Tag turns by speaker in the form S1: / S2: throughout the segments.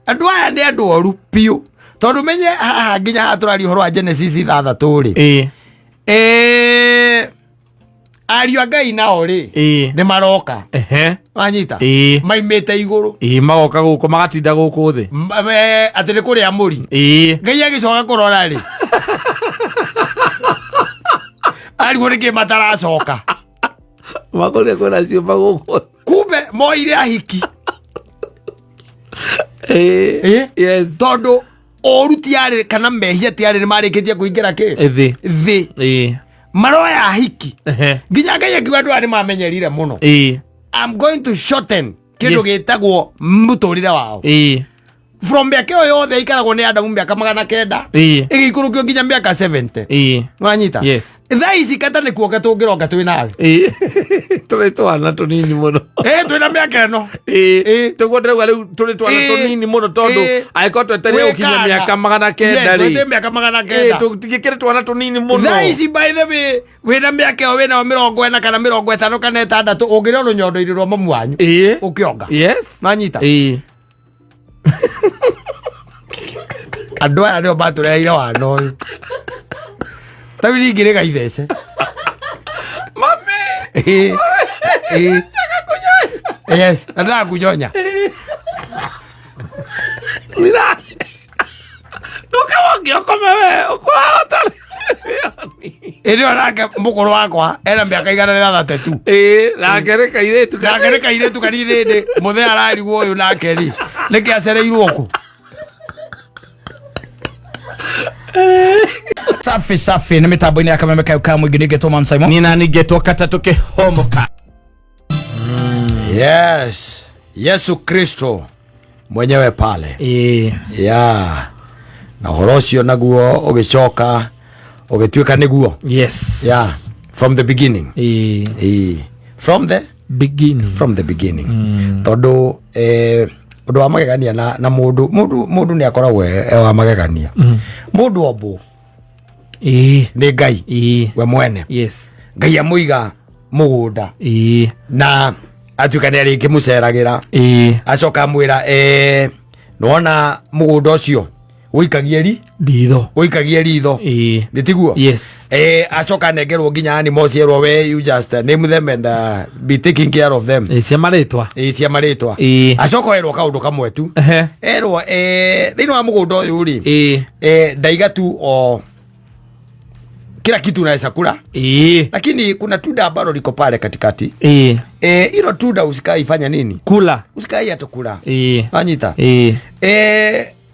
S1: Andũ aya nĩ andũ oru biũ, tondũ menye haha nginya haha tũraria ũhoro wa Genesis 6 rĩ, ariũ a Ngai nao rĩ, nĩ maroka. Wanyita? Maimĩte igũrũ.
S2: Magoka gũkũ, magatinda gũkũ thĩ.
S1: Atĩ nĩ kũrĩa mũri. Ngai agĩcoka kũrora rĩ, arigwo nĩkĩ mataracoka.
S2: Makorire kwĩna ciũmba gũkũ.
S1: Kumbe moire ahiki.
S2: Yes.
S1: Tondũ ũru tiarĩ kana mehia tiarĩ nĩ marĩkĩtie kũingĩra kĩ?
S2: Thĩ.
S1: Thĩ. Maroya ahiki. Nginya Ngai akiuga andũ aya nĩ mamenyerire mũno. I'm going to shorten kĩndũ gĩtagwo mũtũrĩre wao. From mĩaka ĩyo yothe ikaragwo nĩ Adamu, mĩaka 900, ĩgĩikũrũkio nginya mĩaka 70. Wanyita?
S2: Yes.
S1: Thaa ici kata nĩ kuonga tũngĩronga twĩ nawe.
S2: Tũrĩ twana tũnini mũno.
S1: Twĩna mĩaka ĩno.
S2: Tũguo ndĩrauga rĩu tũrĩ twana tũnini mũno, tondũ angĩkorwo twetereire gũkinya
S1: Wĩkana.
S2: mĩaka 900
S1: Yes,
S2: rĩ,
S1: twĩ mĩaka 900.
S2: Tũtigĩkĩrĩ twana tũnini mũno.
S1: Thaa ici, by the way, wĩna mĩaka ĩyo wĩnayo, 40 kana 50 kana 60, ũngĩrĩ o rũnyondo-inĩ rwa mamu wanyu ũkĩonga. Wanyita? Andũ aya nĩo matũreheire wana ũyũ. Tarĩu ningĩ gaithece.
S2: Mami.
S1: Ĩĩ. Yes, nataka kunyonya.
S2: Ndũkawonge ũkome we ũkũrahota.
S1: Ĩrĩ onake mũkũrũ wakwa ena mĩaka 132.
S2: Nake nĩ kairĩtu.
S1: Nake nĩ kairĩtu kanini rĩndĩ mũthee ararigwo ũyũ nake rĩ nĩkĩ acereirwo kũ.
S3: Safi safi, nĩ mĩtambo-inĩ ya Kameme kayo ka mũingĩ, nĩngetwo Man Simon.
S2: Nina nĩngetwo katatũ kĩhomoka.
S1: Yes, Yesu Kristo mwenyewe pale. Ya na ũhoro ũcio naguo ũgĩcoka ũgĩtuĩka nĩguo. Ya, from the beginning. From the
S2: Beginning.
S1: From the beginning, tondũ ũndũ wa magegania na mũndũ nĩ akoragwo e wa magegania, mũndũ ombwo nĩ Ngai we mwene. Ngai amũiga mũgũnda na atuĩka nĩ arĩkĩmũceragĩra. Acoka amwĩra, nĩwona mũgũnda ũcio, ũikagie ri
S2: Ritho.
S1: Ũikagie ritho. Nĩ tiguo?
S2: Yes.
S1: Acoka anengerwo nginya animals, erwo, "We, you just name them and be taking care of them."
S2: Cia marĩtwa.
S1: Cia marĩtwa. Acoka erwo kaũndũ kamwe tu. Erwo, thĩinĩ wa mũgũnda ũyũ rĩ, ndaiga tu o kila kitu unaweza kula, lakini kuna tunda ambalo liko pale katikati. Hilo tunda usikai fanya nini?
S2: Kula.
S1: Usikai hata kula. Anyita?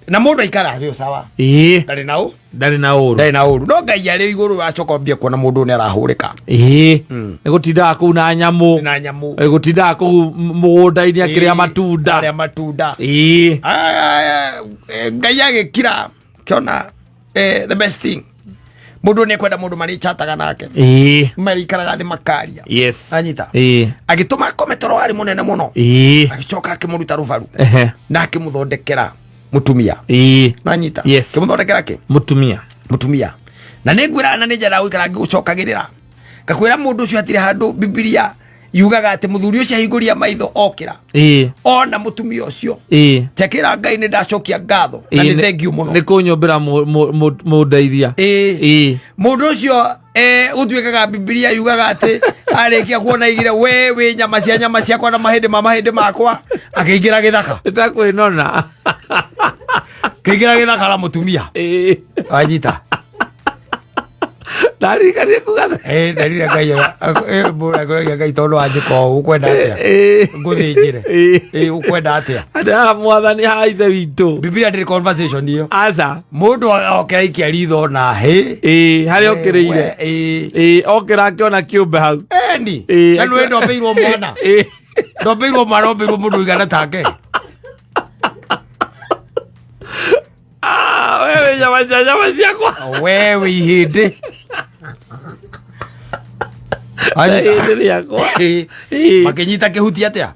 S1: Na mũndũ aikara arĩ o sawa. Ndarĩ na ũ
S2: Ndarĩ na ũru.
S1: Ndarĩ na ũru, no Ngai arĩ igũrũ acoka ambia kuona mũndũ nĩ arahũrĩka.
S2: Nĩ gũtindaga kũu na nyamũ.
S1: Na nyamũ.
S2: Gũtindaga kũu mũgũnda-inĩ akĩrĩa matunda.
S1: Arĩa matunda. Ah, Ngai agĩkira kĩona, the best thing, mũndũ nĩ ekwenda mũndũ marĩchataga nake, marĩikaraga thĩ makaria. Anyita? Agĩtũma akome toro warĩ mũnene mũno. Agĩcoka akĩmũruta rũbaru na akĩmũthondekera mũtumia. Nanyita?
S2: Yes.
S1: Akĩmũthondekera kĩ?
S2: Mũtumia.
S1: Mũtumia. Na nĩ ngwĩra na nĩ njendaga gũikara ngĩgũcokagĩrĩra, ngakwĩra mũndũ ũcio hatirĩ handũ Bibilia yugaga atĩ mũthuri ũcio ahingũria maitho okĩra ona mũtumia ũcio. Tekĩra Ngai nĩ ndacokia ngatho na nĩ thengiũ mũno.
S2: Nĩ kũnyũmbĩra mũndeithia.
S1: Mũndũ ũcio, gũtuĩkaga Bibilia yugaga atĩ arĩkia kuona igire, "We wĩ nyama cia nyama ciakwa na mahĩndĩ ma mahĩndĩ makwa," akĩingĩra gĩthaka.
S2: Ĩtakwĩnona.
S1: Kĩingĩra gĩthaka na mũtumia. Wanyita?
S2: Ndarikanie kuga.
S1: Ndarire Ngai mũragia Ngai tondũ wanjĩka ũũ, ũkwenda atĩa? Ngũthĩnjĩre? Ũkwenda atĩa?
S2: Andĩ haha mwathani, haha ithe witũ.
S1: Bibilia ndĩrĩ conversation ĩyo.
S2: Aca.
S1: Mũndũ okĩra ikia ritho na hĩ.
S2: Harĩa okĩrĩire. Okĩra akĩona kĩũmbe hau.
S1: Eni. Na nĩ ndombĩirwo mwana. Ndombĩirwo mwana, ombĩirwo mũndũ ũigana take.
S2: Ah, wewe nyama cia nyama ciakwa.
S1: Wewe ihĩndĩ.
S2: Ihĩndĩ rĩakwa.
S1: Makĩnyita kĩhuti atĩa?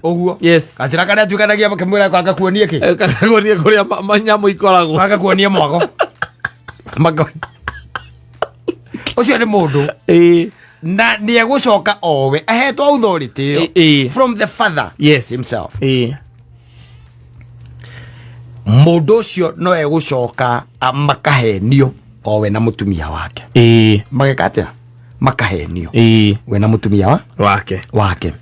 S1: Ũguo. Gacĩra karĩa atuĩkanagia makĩmwĩra agakuonie kĩ?
S2: Kakagonie kũrĩa nyamũ ikoragwo.
S1: Agakuonie mwago. Ũcio nĩ mũndũ na nĩ egũcoka owe ahetwo authority ĩyo from the father himself. Mũndũ ũcio no egũcoka makahenio o we na mũtumia wake. Mageka atĩa? Makahenio we na mũtumia wa
S2: wake.
S1: Wake.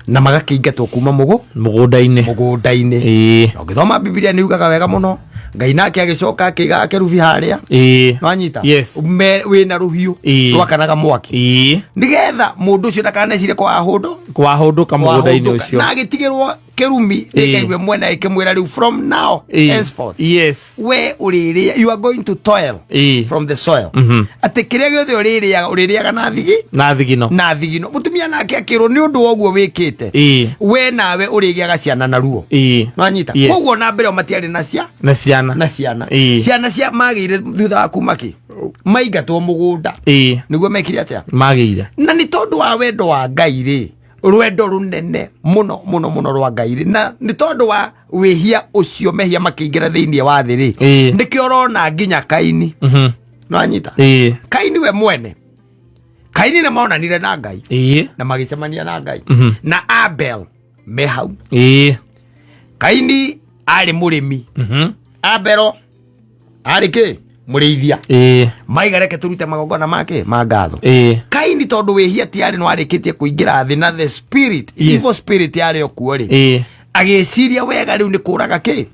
S1: Na magakĩingatwo kuma
S2: mũgũnda-inĩ.
S1: Mũgũnda-inĩ. Na ũngĩthoma Bibilia nĩ yugaga wega mũno, Ngai nake agĩcoka akĩiga akerubi harĩa. Nwanyita?
S2: Yes.
S1: Wĩna rũhiũ rwakanaga mwaki, nĩgetha mũndũ ũcio ndakanecirie kwahũndũ
S2: Kwahũndũka mũgũnda-inĩ ũcio.
S1: Na agĩtigĩrwo kĩrumi nĩ Ngai we mwene, ĩkĩmwĩra rĩu from now henceforth we ũrĩrĩa, you are going to toil from the soil, atĩ kĩrĩa gĩothe ũrĩrĩaga, ũrĩrĩaga na thigi
S2: Na thigino.
S1: Na thigino. Mũtumia nake akĩrwo nĩ ũndũ wa ũguo wĩkĩte, we nawe ũrĩgĩaga ciana na ruo. Nwanyita?
S2: Yes.
S1: Koguo na mbere o matiarĩ na cia
S2: Na ciana.
S1: Na ciana. Ciana cia magĩire thutha wa kuma kĩ maingatwo mũgũnda. Nĩguo mekire atĩa?
S2: Magĩire.
S1: Na nĩ tondũ wa wendo wa Ngai rĩ, rwendo rũnene mũno mũno mũno rwa Ngai rĩ, na nĩ tondũ wa wĩhia ũcio, mehia makĩingĩra thĩinĩ wa thĩ rĩ, nĩkĩo ũrona nginya Kaini. Nwanyita? Kaini we mwene, Kaini nĩ monanire na Ngai na magĩcemania na Ngai na Abel me hau. Kaini arĩ mũrĩmi, Abelo arĩ kĩ? Mũrĩithia. Maiga reke tũrute magongona make ma ngatho. Kaini tondũ wĩhia tiarĩ no arĩkĩtie kũingĩra thĩ na the spirit, evil spirit yarĩ o kuo rĩ, agĩciria wega rĩu nĩ kũraga kĩ?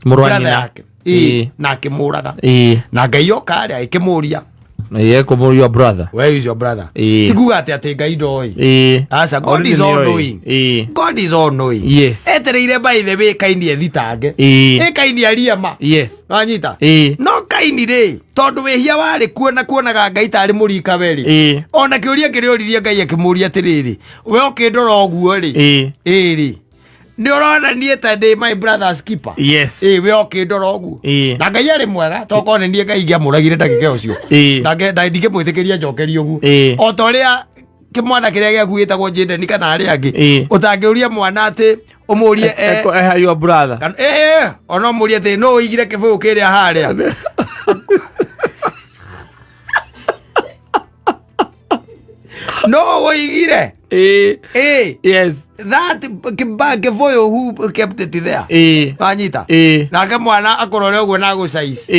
S2: Mũrũ wa
S1: Brother
S2: nyina.
S1: yake. Na akĩmũraga. Na Ngai oka rĩ, agĩkĩmũria,
S2: Kũmũria, your brother?
S1: "Where is your brother?" Ti kuga atĩ Ngai ndoĩ. Aca, God
S2: Already
S1: is all
S2: nĩoĩ.
S1: knowing. God is all knowing. Etereire by the way Kaini ethitange. Ĩ Kaini arie ma. Wanyita? No Kaini rĩ, tondũ wĩhia warĩ kuo na kuonaga Ngai tarĩ mũrikawe rĩ, ona kĩũria kĩrĩa oririe Ngai, akĩmũria atĩrĩrĩ, "We ũkĩndora ũguo rĩ, ĩ rĩ, nĩ ũrona niĩ ta ndĩ my brother's keeper?" Ĩ we ũkĩndora ũguo. Na Ngai arĩ mwega, tokorwo nĩ niĩ Ngai ingĩamũragire ndagĩka ũcio. Na ndingĩmwĩtĩkĩria njokerie ũguo. O ta ũrĩa kĩmwana kĩrĩa gĩaku gĩtagwo Jaden kana arĩa angĩ, ũtangĩũria mwana atĩ ũmũrie
S2: Eha your brother.
S1: Kana ona ũmũrie atĩ no ũigire kĩbũyũ kĩrĩa harĩa, no ũigire. That kĩbũyũ, who kept it there? Wanyita? Nake mwana akũrore ũguo na agũcaici.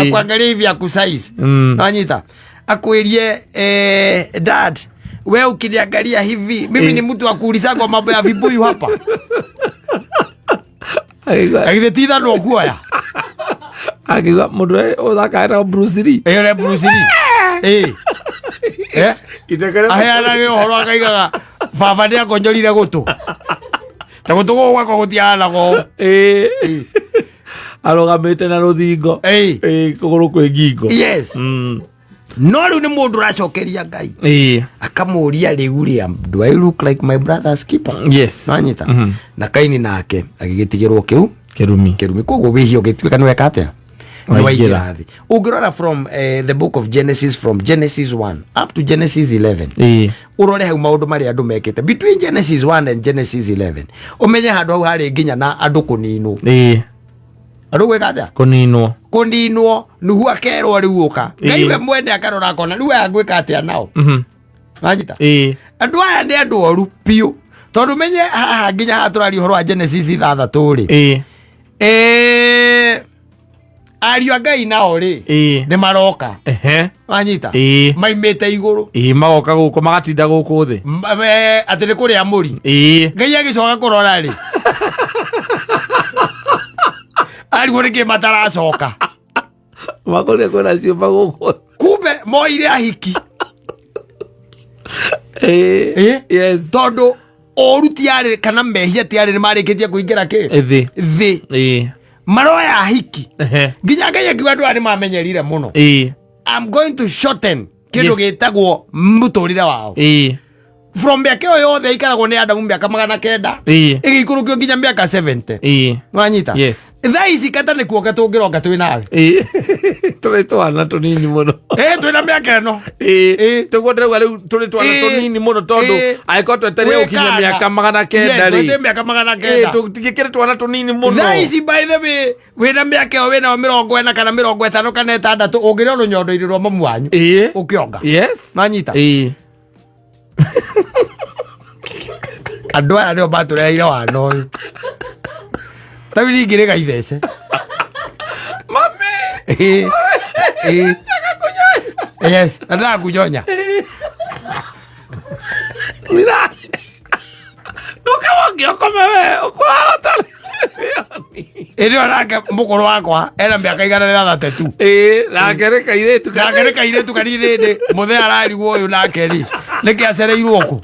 S1: Akwangalia hivi, akusize. Wanyita? Akwĩrie, "Dad, we ukiniangalia hivi, mimi ni mtu wa kuulizagwa mambo ya vibuyu hapa?"
S2: Akiuga
S1: Githĩ ti ithanwa ũkuoya?
S2: Akiuga mũndũ ũrĩa ũthakaga na Bruce Lee.
S1: Ĩ ũrĩa Bruce Lee. Ĩ.
S2: Inegere.
S1: Aheanage ũhoro akaigaga baba nĩ akonyorire gũtũ, ta gũtũ gũkũ gwakwa gũtiahanaga ũũ.
S2: Arũgamĩte na rũthingo. Kũgũrũ kwĩ ngingo.
S1: No rĩu nĩ mũndũ ũracokeria Ngai, akamũria rĩu rĩa, "Do I look like my brother's keeper?" Nanyita? Na Kaini nake agĩgĩtigĩrwo kĩu
S2: Kĩrumi.
S1: Kĩrumi. Koguo wĩhia ũgĩtuĩka nĩ weka atĩa? Nĩ
S2: Waingĩra.
S1: waingĩra thĩ. Ũngĩrora from the book of Genesis, from Genesis 1 up to Genesis 11, ũrore hau maũndũ marĩa andũ mekĩte between Genesis 1 and Genesis 11, ũmenye handũ hau harĩ nginya na andũ kũninwo. Andũ gwĩka atĩa?
S2: Kũninwo.
S1: Kũninwo. Nuhu akerwo rĩu ũka. Ngai we mwene akarora akona rĩu aya ngwĩka atĩa nao. Wanyita? Andũ aya nĩ andũ oru biũ, tondũ menye haha nginya haha tũraria ũhoro wa Genesis 6 rĩ, ariũ a Ngai nao rĩ, nĩ maroka. Wanyita? Maimĩte igũrũ.
S2: Magoka gũkũ, magatinda gũkũ thĩ.
S1: Atĩ nĩ kũrĩa mũri. Ngai agĩcoka kũrora rĩ, arigwo nĩkĩ mataracoka.
S2: Makorire kwĩna ciũmba gũkũ.
S1: Kumbe moire ahiki. Tondũ ũru tiarĩ kana mehia tiarĩ nĩ marĩkĩtie kũingĩra kĩ?
S2: Thĩ.
S1: Thĩ. Maroya ahiki. Nginya Ngai akiuga andũ aya nĩ mamenyerire mũno. I'm going to shorten kĩndũ gĩtagwo mũtũrĩre wao. From mĩaka ĩyo yothe ikaragwo nĩ Adamu, mĩaka 900, ĩgĩikũrũkio nginya mĩaka 70. Wanyita?
S2: Yes.
S1: Thaa ici kata nĩ kuonga tũngĩronga twĩ nawe.
S2: Tũrĩ twana tũnini mũno.
S1: Ĩ twĩna mĩaka ĩno.
S2: Tũguo ndĩrauga rĩu tũrĩ twana tũnini mũno, tondũ angĩkorwo twetereire
S1: Wĩ
S2: gũkinya
S1: kana.
S2: mĩaka 900
S1: Yes,
S2: rĩ,
S1: twĩ mĩaka 900.
S2: Tũtigĩkĩrĩ twana tũnini mũno.
S1: Thaa ici by the way wĩna mĩaka ĩyo wĩnayo, 40 kana 50 kana 60, ũngĩrĩ o rũnyondo-inĩ rwa mamu wanyu ũkĩonga. Wanyita? Andũ aya nĩo matũreheire wana ũyũ. Tarĩu ningĩ gaithece.
S2: Mami.
S1: Ĩĩ. Ĩĩ. Yes, nataka kunyonya.
S2: Ndũkawonge ũkome we ũkũrara ũtarĩ.
S1: Ĩrĩ onake mũkũrũ wakwa ena mĩaka 132.
S2: Ĩĩ, nake nĩ kairĩtu.
S1: Nake nĩ kairĩtu kanini rĩ mũthee ararigwo ũyũ nake rĩ nĩkĩ acereirwo kũ?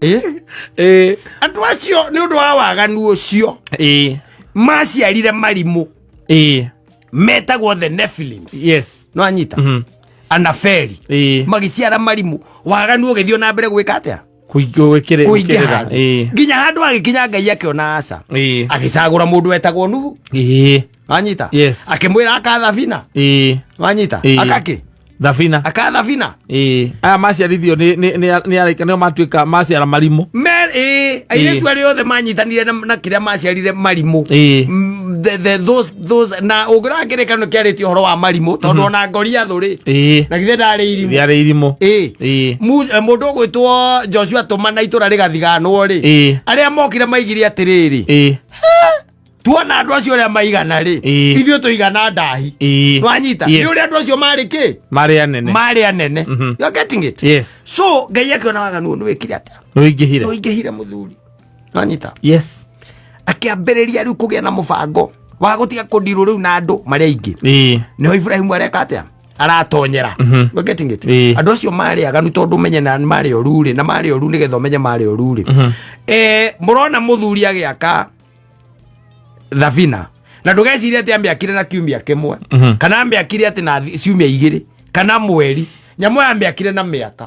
S1: Ĩĩ.
S2: Ĩĩ.
S1: Andũ acio nĩ ũndũ wa waganu ũcio
S2: Ĩĩ.
S1: maciarire marimũ
S2: Ĩĩ.
S1: metagwo the Nephilims.
S2: Yes.
S1: No anyita anaferi
S2: Ĩĩ.
S1: magĩciara marimũ waganu ũgĩthiĩ na mbere gwĩka atĩa
S2: Kũingĩrĩra.
S1: kũingĩha
S2: Ĩĩ.
S1: nginya handũ agĩkinya Ngai akĩona aca
S2: Ĩĩ.
S1: agĩcagũra mũndũ wetagwo Nuhu.
S2: Ĩĩ.
S1: Wanyita?
S2: Yes.
S1: Akĩmwĩra aka thabina.
S2: Ĩĩ.
S1: Wanyita?
S2: Ĩĩ.
S1: Akakĩ?
S2: Thabina.
S1: Aka thabina.
S2: Ĩĩ. Aya maciarithio nĩ nĩ nĩ nĩ araika nĩo matuĩka maciara marimũ.
S1: Me ĩĩ airĩtu arĩa othe manyitanire na kĩrĩa maciarire marimũ.
S2: Ĩĩ.
S1: The, those na ũngĩrora kĩrĩkanĩro kĩarĩtie ũhoro wa marimũ tondũ ona Goliathũ rĩ
S2: Ĩĩ.
S1: na githĩ ndarĩ irimũ.
S2: Rĩarĩ irimũ.
S1: Ĩĩ.
S2: Ĩĩ.
S1: Mũndũ ũgwĩtwo Joshua tũmana itũra rĩgathiganwo rĩ
S2: Ĩĩ.
S1: arĩa mokire maigire atĩrĩrĩ
S2: Ĩĩ.
S1: tuona andũ acio ũrĩa maigana rĩ
S2: Ĩĩ.
S1: ithuĩ tũigana ndahi.
S2: Ĩĩ.
S1: Nwanyita?
S2: Yes.
S1: Nĩ ũrĩa andũ acio marĩ kĩ
S2: Marĩ anene.
S1: marĩ anene. You are getting it?
S2: Yes.
S1: So Ngai akĩona waganu ũyũ nĩwĩkire atĩa?
S2: Nĩũingĩhire.
S1: Nĩũingĩhire mũthuri. Nwanyita?
S2: Yes.
S1: Akĩambĩrĩria rĩu kũgĩa na mũbango wa gũtiga kũndirwo rĩu na andũ marĩ aingĩ.
S2: Ĩĩ.
S1: Nĩho Ibrahimu areka atĩa? Aratonyera. You are getting it?
S2: Ĩĩ.
S1: Andũ acio marĩ aganu tondũ ũmenye na marĩ oru rĩ na marĩ oru nĩgetha ũmenye marĩ oru rĩ mũrona mũthuri agĩaka thabina na ndũgecirie atĩ amĩakire na kiumia kĩmwe kana amĩakire atĩ na ciumia igĩrĩ kana mweri nyamũ ĩyo amĩakire na mĩaka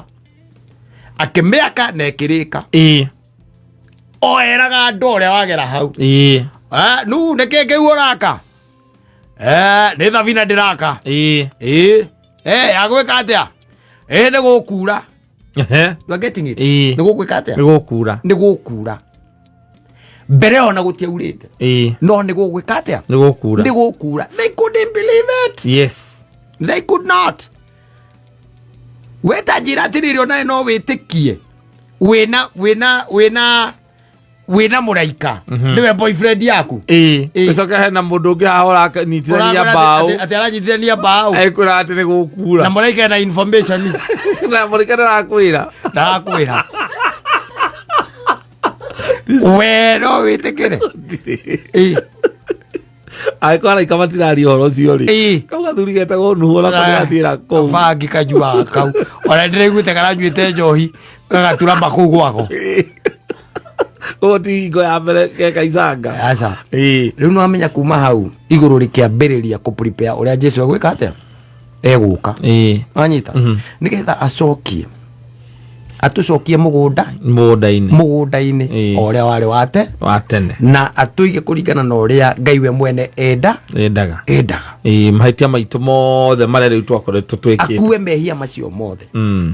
S1: akĩmĩaka na ĩkĩrĩka.
S2: Ĩĩ.
S1: O eraga andũ ũrĩa wagera hau.
S2: Ĩĩ.
S1: Ah, nu nĩkĩ kĩu ũraka? Nĩ thabina ndĩraka.
S2: Ĩĩ.
S1: Ĩĩ. Ya gwĩka atĩa? Ĩĩ nĩ gũkura.
S2: Ehe.
S1: You are getting it?
S2: Ĩĩ.
S1: Nĩ gũgwĩka atĩa?
S2: Nĩ gũkura.
S1: Nĩ gũkura. Mbere ona gũtiaurĩte.
S2: Ĩĩ.
S1: No nĩ gũgwĩka atĩa?
S2: Nĩ gũkura.
S1: Nĩ gũkura. They couldn't believe it.
S2: Yes.
S1: They could not. Weta njĩra atĩrĩrĩ onawe no wĩtĩkie wĩna wĩna wĩna wĩna mũraika nĩwe boyfriend yaku.
S2: Ĩĩ.
S1: Ĩĩ.
S2: Ũcoke hena mũndũ ũngĩ haha ũranyitithania
S1: Ũrakora
S2: mbaũ.
S1: atĩ aranyitithania mbaũ
S2: Ekwĩra atĩ nĩ gũkura.
S1: Na mũraika ena information.
S2: Na mũraika ndarakwĩra.
S1: Ndarakwĩra we no wĩtĩkĩre. Ĩĩ.
S2: Angĩkorwo araika matiraria ũhoro ũcio rĩ
S1: Ĩĩ.
S2: kau gathuri getagwo Nuhu onako nĩgathiĩra kũu.
S1: Bangi kanyuaga kau ona ndĩraiguĩte karanyuĩte njohi gagatura makũu gwako.
S2: Ũguo ti hingo ya mbere geka icanga.
S1: Aca.
S2: Ĩĩ.
S1: Rĩu nĩwamenya kuma hau igũrũ rĩkĩambĩrĩria kũ prepare ũrĩa Jesu egwĩka atĩa egũka.
S2: Ĩĩ.
S1: Wanyita? Nĩgetha acokie atũcokie mũgũnda
S2: Mũgũnda-inĩ.
S1: Mũgũnda-inĩ
S2: Ĩĩ.
S1: o ũrĩa warĩ wate
S2: wa tene.
S1: Na atũige kũringana na ũrĩa Ngai we mwene enda
S2: endaga.
S1: Endaga.
S2: Ĩĩ, mahĩtia maitũ mothe marĩa rĩu twakoretwo twĩkĩte
S1: akue mehia macio mothe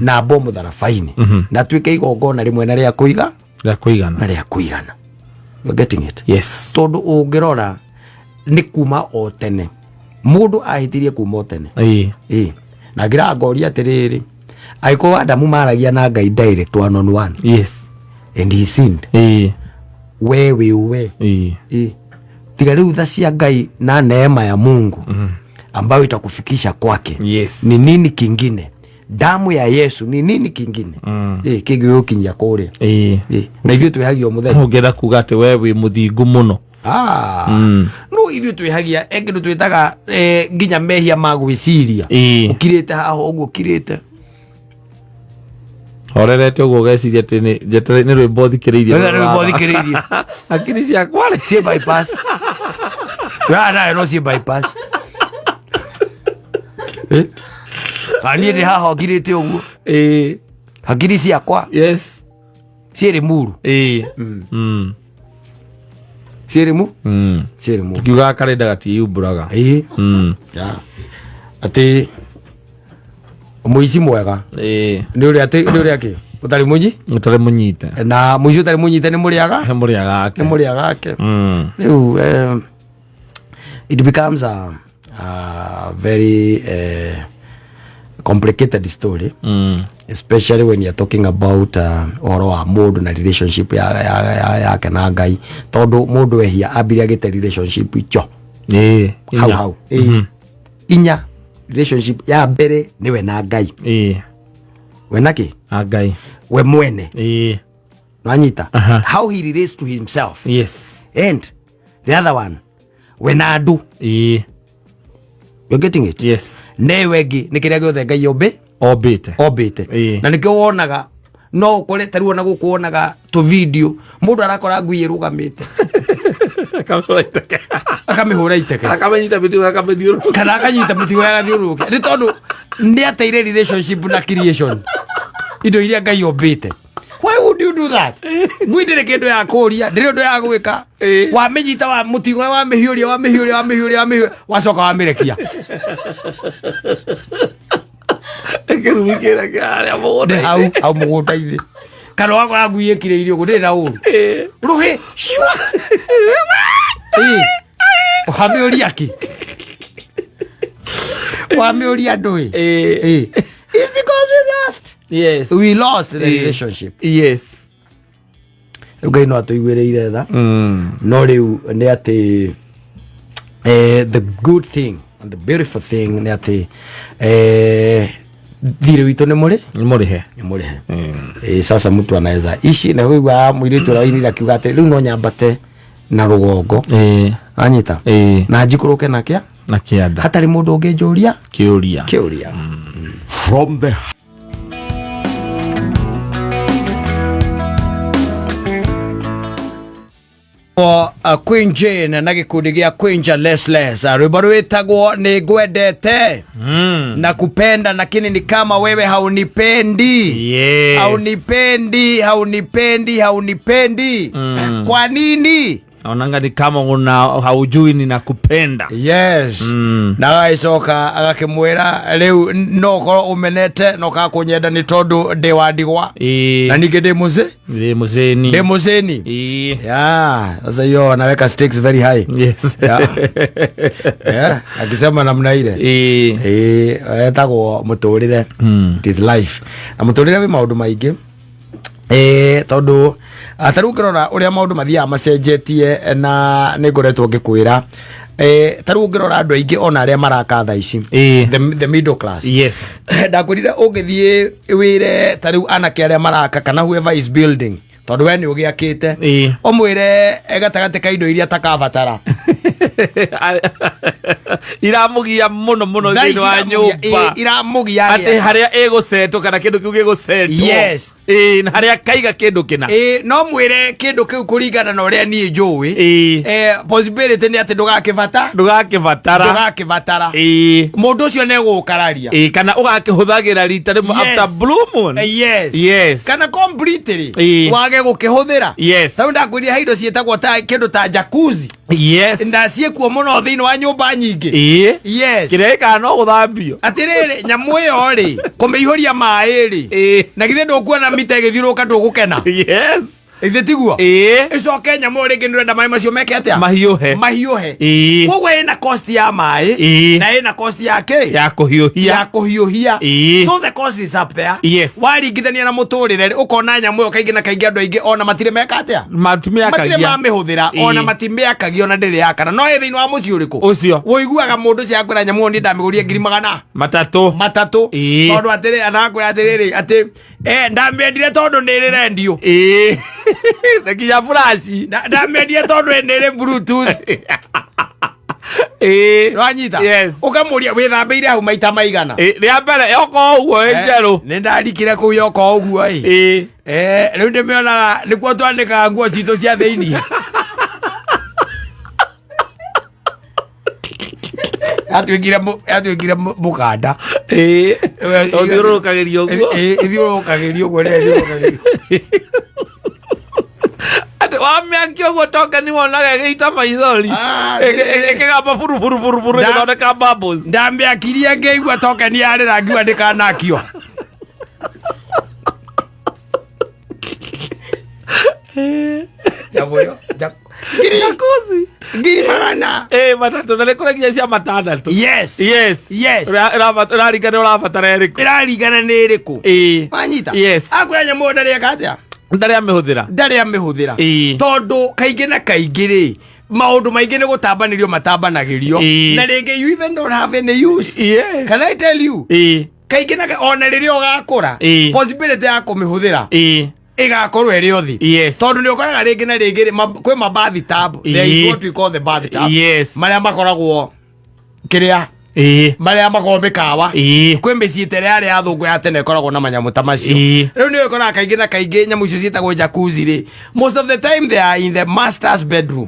S1: na ambwo mũtharaba-inĩ na atuĩke igongona rĩmwe na rĩa kũiga
S2: rĩa kũigana.
S1: Na rĩa kũigana. You're getting it?
S2: Yes.
S1: Tondũ ũngĩrora nĩ kuma o tene mũndũ ahĩtirie kuma o tene.
S2: Ĩĩ.
S1: Ĩĩ. Na ngĩraga ngoria atĩrĩrĩ angĩkorwo Adamu maragia na Ngai direct one on one and he sinned,
S2: Ĩĩ.
S1: we wĩ we.
S2: Ĩĩ.
S1: Ĩĩ. Tiga rĩu tha cia Ngai na neema ya Mungu ambayo itakufikisha kwake, ni nini kingine? Damu ya Yesu, ni nini kingine mm. Kĩngĩgũkinyia kũrĩa?
S2: Ĩĩ.
S1: Ĩĩ. Na ithuĩ twĩhagia o mũthenya.
S2: Ũngĩenda kuga atĩ we wĩ mũthingu mũno.
S1: Ah. No ithuĩ twĩhagia e kĩndũ twĩtaga nginya mehia ma gwĩciria.
S2: Ĩĩ.
S1: Ũkirĩte haha ũguo ũkirĩte
S2: Horerete ũguo ũgeciria atĩ nĩ njetere nĩ rwĩmbo thikĩrĩirie.
S1: Nĩ rwĩmbo thikĩrĩirie.
S2: Hakiri ciakwa rĩ
S1: ciĩ bypass twĩhaga nayo no ciĩ bypass. Eh? Kana niĩ ndĩ haha ũkirĩte ũguo
S2: Ĩĩ.
S1: hakiri ciakwa ciĩrĩ muru.
S2: Ĩĩ.
S1: Ciĩrĩ mu ciĩrĩ muru.
S2: Tukiugaga karenda gatiĩumbũraga.
S1: Ĩĩ. Ya. Atĩ mũici mwega
S2: Ĩĩ.
S1: nĩ ũrĩa atĩ nĩ ũrĩa kĩ ũtarĩ mũnyi
S2: Ũtarĩ mũnyite.
S1: Na mũici ũtarĩ mũnyite nĩ mũrĩaga
S2: Nĩ mũrĩaga ake.
S1: Nĩ mũrĩaga ake. Rĩu it becomes a very Complicated story, especially when you're talking about ũhoro wa mũndũ na relationship yake na Ngai, tondũ mũndũ ehia ambire agĩte relationship icho hau hau. Inya relationship ya mbere nĩwe na Ngai. We nake
S2: Na Ngai.
S1: We mwene. Nwanyita?
S2: Aha.
S1: How he relates to himself. And the other one, we na andũ. You're getting it?
S2: Yes.
S1: Newe ĩngĩ nĩ kĩrĩa gĩothe Ngai ombe
S2: Ombĩte.
S1: Ombĩte. Na nĩkĩo wonaga no ũkore tarĩu ona gũkũ wonaga tũ video mũndũ arakora ngui ĩrũgamĩte,
S2: Akamĩhũra iteke.
S1: Akamĩhũra iteke.
S2: Akamĩnyita mĩtĩ, akamĩthiũrũrũka.
S1: Kana akanyita mũtigo, agathiũrũrũkia, nĩ tondũ nĩ ateire relationship na creation, indo iria Ngai ombĩte. Why would you do that? Ngui ndĩrĩ kĩndũ ya kũria, ndĩrĩ ũndũ ya gwĩka. Wamĩnyita wa mũtigo, wamĩhiũria, wamĩhiũria, wamĩhiũria, wamĩhiũria, wacoka wamĩrekia.
S2: Kĩrumi kĩrĩa kĩa harĩa
S1: nĩ
S2: mũgũnda.
S1: Hau hau mũgũnda-inĩ, kana wakora ngui ĩkire irio ũguo, ndĩrĩ na ũru, rũhĩ cua. Wamĩũria kĩ? Wamĩũria ndũĩ. It's because we lost we lost the relationship. Rĩu Ngai no atũiguĩrĩire tha, no rĩu nĩ atĩ the good thing and the beautiful thing nĩ atĩ thirĩ witũ nĩ mũrĩ
S2: Nĩ mũrĩhe.
S1: Nĩ mũrĩhe. Sasa mtu anaweza ici na wĩigua mũirĩtu ũrĩa wainire akiuga atĩ rĩu no nyambate na rũgongo, anyita, na njikũrũke na kĩa
S2: Na kĩanda.
S1: Hatarĩ mũndũ ũngĩnjũria
S2: kĩũria.
S1: Kĩũria.
S4: From the
S1: O, Queen Jane na gĩkundi gĩa Queen Lesles, rwĩmbo rwĩtagwo nĩ ngwendete na kupenda, lakini ni kama wewe haunipendi. Haunipendi, haunipendi, haunipendi. Kwa nini?
S2: Naonanga ni kama una haujui ninakupenda.
S1: Yes. Na agagĩcoka agakĩmwĩra rĩu no ũkorwo ũmenete no kaga kũnyenda nĩ tondũ ndĩ wa ndigwa na ningĩ ndĩ mũzĩ
S2: Ndĩ mũthĩni.
S1: Ndĩ mũthĩni. Yeah, sasa hiyo anaweka stakes very high. Yeah. Akisema namna ile. Etagwo mũtũrĩre. It is life. Na mũtũrĩre wĩ maũndũ maingĩ. Tondũ ta rĩu ũngĩrora ũrĩa maũndũ mathiaga macenjetie, na nĩ ngoretwo ngĩkwĩra, ta rĩu ũngĩrora andũ aingĩ ona arĩa maraka thaa ici, the middle class, ndakwĩrire ũngĩthiĩ wĩre ta rĩu anake arĩa maraka kana whoever is building, tondũ we nĩ ũgĩakĩte, ũmwĩre gatagatĩ ka indo iria takabatara
S2: Iramũgia mũno mũno
S1: Thaa ici
S2: thĩinĩ wa
S1: iramũgia-
S2: nyũmba.
S1: Iramũgia
S2: atĩ harĩa ĩgũcetwo kana kĩndũ kĩu gĩgũcetwo. Na harĩa kaiga kĩndũ kĩna.
S1: No mwĩre kĩndũ kĩu kũringana na ũrĩa niĩ njũĩ, possibility nĩ atĩ ndũgakĩbata
S2: Ndũgakĩbatara.
S1: Ndũgakĩbatara. Mũndũ ũcio nĩ egũgũkararia.
S2: Kana ũgakĩhũthagĩra rita rĩmwe after blue moon.
S1: Kana completely wage gũkĩhũthĩra. Tarĩu ndakwĩrire he indo ciĩtagwo ta kĩndũ ta jacuzzi, na ciĩkuo mũno thĩinĩ wa nyũmba nyingĩ.
S2: Kĩrĩa gĩkaga no gũthambio.
S1: Atĩrĩrĩ, nyamũ ĩyo rĩ, kũmĩihũria maĩ rĩ, na githĩ ndũkuona mita ĩgĩthiũrũrũka, ndũgũkena? Githĩ tiguo? Ĩcoke nyamũ ĩyo rĩngĩ nĩũrenda maĩ macio meke atĩa?
S2: Mahiũhe.
S1: Mahiũhe. Koguo ĩna cost ya maĩ na ĩna cost ya kĩ?
S2: Ya kũhiũhia.
S1: Ya kũhiũhia. So the cost is up there. Waringithania na mũtũrĩre rĩ, ũkona nyamũ ĩyo kaingĩ na kaingĩ andũ aingĩ ona matirĩ meka atĩa? Matirĩ
S2: Matimĩakagia.
S1: mamĩhũthĩra. Ona matimĩakagia, ona ndĩrĩ yakana. No ĩ thĩinĩ wa mũciĩ ũrĩkũ?
S2: Ũcio.
S1: Ũiguaga mũndũ ũcio akwĩra nyamũ ĩyo niĩ ndamĩgũrire ngiri magana
S2: 300.
S1: 300. Tondũ atĩrĩ, anakwĩra atĩrĩrĩ atĩ ndamĩendire tondũ nĩ ĩrĩ rendio.
S2: Na nginya furaci.
S1: Ndamĩendire tondũ nĩ ĩrĩ bluetooth. Wanyita?
S2: Yes.
S1: Ũkamũria wĩthambĩire hau maita maigana?
S2: Rĩa mbere yoka ũguo ĩ njerũ.
S1: Nĩ ndarikire kũu yoka ũguo ĩ. Rĩu ndĩmĩonaga nĩkuo twandĩkaga nguo citũ cia thĩiniĩ. Yatuĩkire mũkanda.
S2: Ũthiũrũrũkagĩrio ũguo.
S1: Ĩthiũrũrũkagĩrio ũguo, rĩrĩa ĩthiũrũrũkagĩrio.
S2: Atĩ wamĩakia ũguo tokeni wonaga ĩgĩita maithori.
S1: Ah,
S2: Ĩkĩgamba buru buru buru buru ĩgĩthondeka bubbles.
S1: Ndamĩakirie ngĩigua tokeni yarĩra, ngiuga ndĩkanakio. Nyamũ ĩyo, ngiri
S2: Jacuzzi.
S1: 400.
S2: 300 na nĩ kũrĩ nginya cia 6.
S1: Yes.
S2: Yes.
S1: Yes.
S2: Ũraringana ũrabatara ĩrĩkũ.
S1: Ĩraringana nĩ ĩrĩkũ. Wanyita?
S2: Yes.
S1: Akwĩra nyamũ ĩyo ndarĩ eka atĩa?
S2: Ndarĩ amĩhũthĩra.
S1: Ndarĩ amĩhũthĩra. Tondũ kaingĩ na kaingĩ rĩ, maũndũ maingĩ nĩ gũtambanĩrio matambanagĩrio. Na rĩngĩ you even don't have any use.
S2: Yes.
S1: Can I tell you? Kaingĩ na ona rĩrĩa ũgakũra, possibility ya kũmĩhũthĩra ĩgakorwo ĩrĩ o thĩ.
S2: Yes.
S1: Tondũ nĩ ũkoraga rĩngĩ na rĩngĩ kwĩ ma bathtub. There is what we call the bathtub.
S2: Yes.
S1: Marĩa makoragwo kĩrĩa marĩa makoragwo mĩkawa. Kwĩ mĩciĩ ta ĩrĩa yarĩ ya thũngũ ya tene ĩkoragwo na manyamũ ta macio. Rĩu nĩ ũkoraga kaingĩ na kaingĩ nyamũ icio ciĩtagwo jacuzzi rĩ, most of the time they are in the master's bedroom.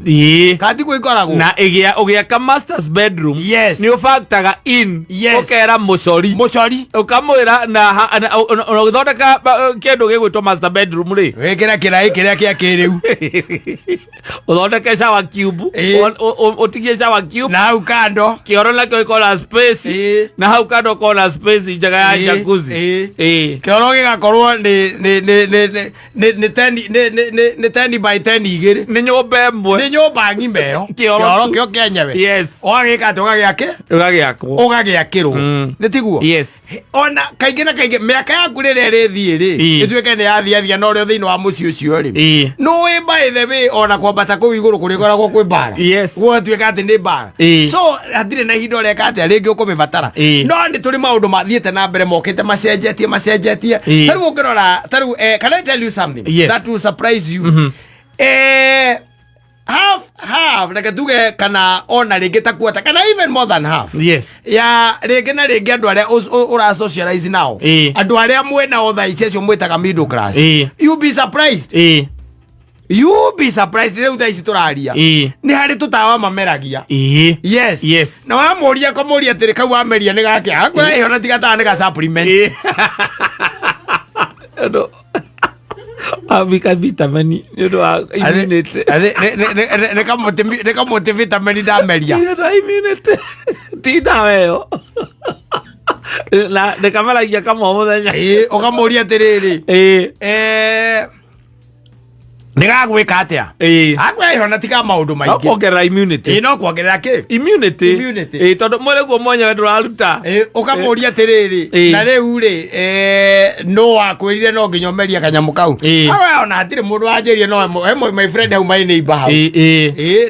S1: Kana tiguo ikoragwo?
S2: Na ĩgĩa ũgĩaka master's bedroom.
S1: Yes.
S2: Nĩ ũbactaga in.
S1: Yes.
S2: Ũkera mũcori.
S1: Mũcori.
S2: Ũkamwĩra na ũgĩthondeka kĩndũ gĩgwĩtwo master bedroom rĩ.
S1: Wĩkĩra kĩraĩ kĩrĩa kĩa kĩrĩu.
S2: Ũthondeke shower cube. Ũtigie shower cube.
S1: Na hau kando.
S2: Kĩoro nakĩo gĩkorwo na space. Na hau kando ũkorwo na space njega ya jacuzzi.
S1: Kĩoro gĩgakorwo nĩ 10 by 10 igĩrĩ.
S2: Nĩ nyũmba ĩmwe.
S1: Nĩ nyũmba ng'ima ĩyo.
S2: Kĩoro
S1: Kĩoro
S2: tu.
S1: kĩo kĩenyewe.
S2: Yes.
S1: Ũgagĩka atĩ ũgagĩake?
S2: Ũgagĩakwo.
S1: Ũgagĩakĩrwo. Nĩ tiguo?
S2: Yes.
S1: Ona kaingĩ na kaingĩ mĩaka yaku rĩrĩa ĩrĩthiĩ rĩ, ĩtuĩke nĩ yathiathia na ũrĩa thĩinĩ wa mũciĩ ũcio rĩ. Nĩũĩ by the way ona kwambata kũu igũrũ kũrĩkoragwo kwĩ mbara.
S2: Yes.
S1: Gũgatuĩka atĩ nĩ mbara. So hatirĩ na ihinda ũreka atĩa rĩngĩ ũkũmĩbatara. No nĩ tũrĩ maũndũ mathiĩte na mbere mokĩte macenjetie macenjetie. Ta rĩu ũngĩrora, ta rĩu, can I tell you something?
S2: Yes.
S1: That will surprise you. Half, reke tuge kana ona rĩngĩ ta quarter, kana even more than half.
S2: Yes.
S1: Ya rĩngĩ na rĩngĩ andũ arĩa ũra socialize nao. Andũ arĩa mwĩnao thaa ici acio mwĩtaga middle class. You be surprised. You be surprised rĩu thaa ici tũraria. Nĩ harĩ tũtawa mameragia. Yes.
S2: Yes.
S1: Na wamũria kũmũria atĩrĩ kau wameria nĩ gake. Akwĩra ĩyo na tiga tawa nĩ ga supplement.
S2: Andũ Ambika vitamin nĩ ũndũ wa immunity.
S1: Nĩ kamũtĩ vitamin ndameria.
S2: Nĩ ũndũ wa immunity. Ti ndawa ĩyo. Na ndĩkameragia kamwe o mũthenya.
S1: Ũkamũria atĩrĩrĩ. Nĩ gagwĩka atĩa? Akwĩra ĩyo na tiga maũndũ maingĩ.
S2: No kuongerera immunity.
S1: No kuongerera kĩ?
S2: Immunity.
S1: Immunity.
S2: Tondũ mwĩrĩ guo mwenyewe ndũraruta.
S1: Ũkamũria atĩrĩrĩ, na rĩu rĩ, nũ wakwĩrire no nginya ũmerie kanyamũ kau? Awe ona hatirĩ mũndũ wanjĩrire, no my friend hau my neighbor hau.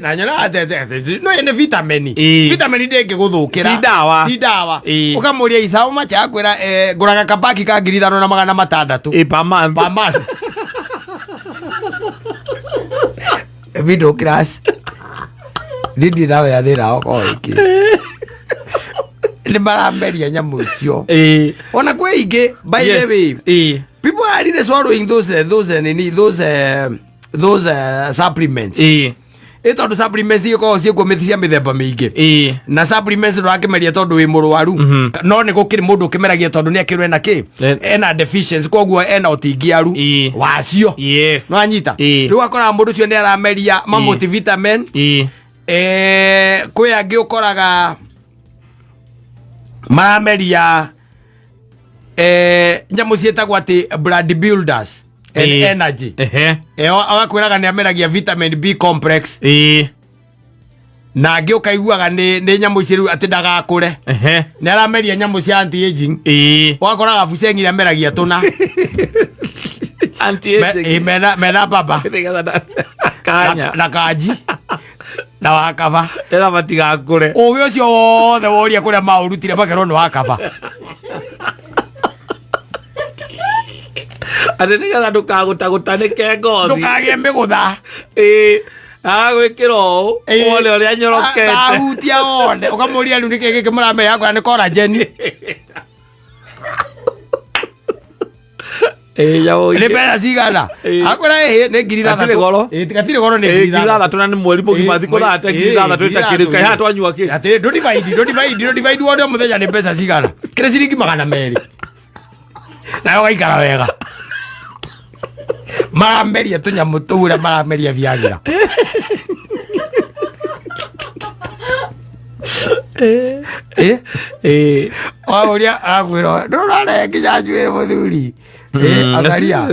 S1: Na nyonaga atĩ, no ĩ nĩ vitamin. Vitamin ndĩngĩgũthũkĩra.
S2: Ti ndawa.
S1: Ti ndawa. Ũkamũria ica ũmache akwĩra, ngũraga kabaki ka 5600.
S2: Per month.
S1: Per month. Middle class. Ndindi nawe ya thĩna okorwo ĩkĩ. Nĩ marameria nyamũ icio. Ona kwĩ ingĩ, by the way, people are really swallowing those supplements. Ĩ tondũ supplements igĩkoragwo ciĩkuo cia mĩthemba mĩingĩ. Na supplements ndũrakĩmeria tondũ wĩ mũrwaru. No nĩ gũkĩrĩ mũndũ ũkĩmeragia tondũ nĩ akĩrwo ena kĩ? Ena deficiency, koguo ena ũtingiaru wacio.
S2: Yes.
S1: Nĩwanyita? Rĩu akoraga mũndũ ũcio nĩ arameria ma multivitamin. Kwĩ angĩ ũkoraga marameria nyamũ ciĩtagwo atĩ blood builders and energy. Agakwĩraga nĩ ameragia vitamin B complex. Na angĩ ũkaiguaga nĩ nyamũ ici rĩu atĩ ndagakũre. Nĩ arameria nyamũ cia anti-aging. Ũgakoraga buceng'i ameragia tũna.
S2: Anti-aging.
S1: Mena baba.
S2: Nĩgetha kanya.
S1: Na kanji. Na wakaba.
S2: Nĩgetha matigakũre.
S1: Ũgĩ ũcio wothe woria kũrĩa maũrutire makerwo nĩ wakaba.
S2: Atĩ nĩgetha ndũkagũtagũtanĩke ngothi.
S1: Ndũkagĩe mĩgũtha.
S2: Agagwĩkĩra ũũ, wone ũrĩa nyorokete.
S1: Ahutia wone. Ũkamũria rĩu nĩkĩ gĩkĩ mũramenya yakwa nĩ collagen.
S2: Nyamũ
S1: Nĩ
S2: ingĩ.
S1: mbeca cigana? Akwĩra, nĩ 6000.
S2: Gatirĩ goro.
S1: Gatirĩ goro nĩ ngiri
S2: Ngiri ithathatũ na nĩ mweri mũgima, thikũ thate, 6000 ĩta kĩrĩ, kaĩ haha twanyua kĩ?
S1: Atĩrĩ, ndũ divide wone o mũthenya nĩ mbeca cigana. Kĩrĩ ciringi 200. Nawe ũgaikara wega. Marameria tũnyamũ tũu ũrĩa marameria Viagra. Waũria akwĩra, ndũrare nginya njuĩrĩ mũthuri. Angaria.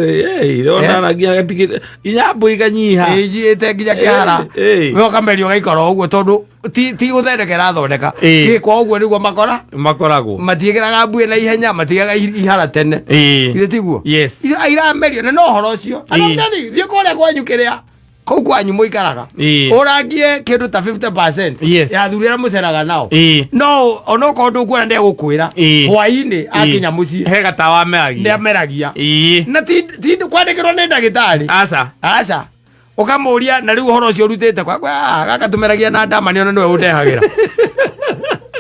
S2: Irona nginya gatigĩ nginya mbũ ikanyiha.
S1: Ĩnjiĩte nginya kĩhara.
S2: Ĩ.
S1: We ũkameria ũgaikara o ũguo tondũ ti gũthondeka ĩrathondeka.
S2: Ĩ.
S1: Gĩkwa ũguo nĩguo makora
S2: Makoragwo.
S1: matiĩkĩraga mbuĩ na ihenya, matigaga ihara tene. Githĩ tiguo?
S2: Yes.
S1: Iramerio na no ũhoro ũcio. Anamdani thiĩ kũrĩa kwanyu kĩrĩa kũu kwanyu mũikaraga, ũrangie kĩndũ ta 50% ya athuri arĩa mũceraga nao. No onokorwo ndũkuona, ndegũkwĩra hwainĩ akinya mũciĩ
S2: He gatawa ameragia.
S1: nĩ ameragia. Na ti kwandĩkĩrwo nĩ ndagĩtarĩ.
S2: Aca.
S1: Aca, ũkamũria na rĩu ũhoro ũcio ũrutĩte kwa gaka tũmeragia na ndama nĩ ona nĩwe ũndehagĩra.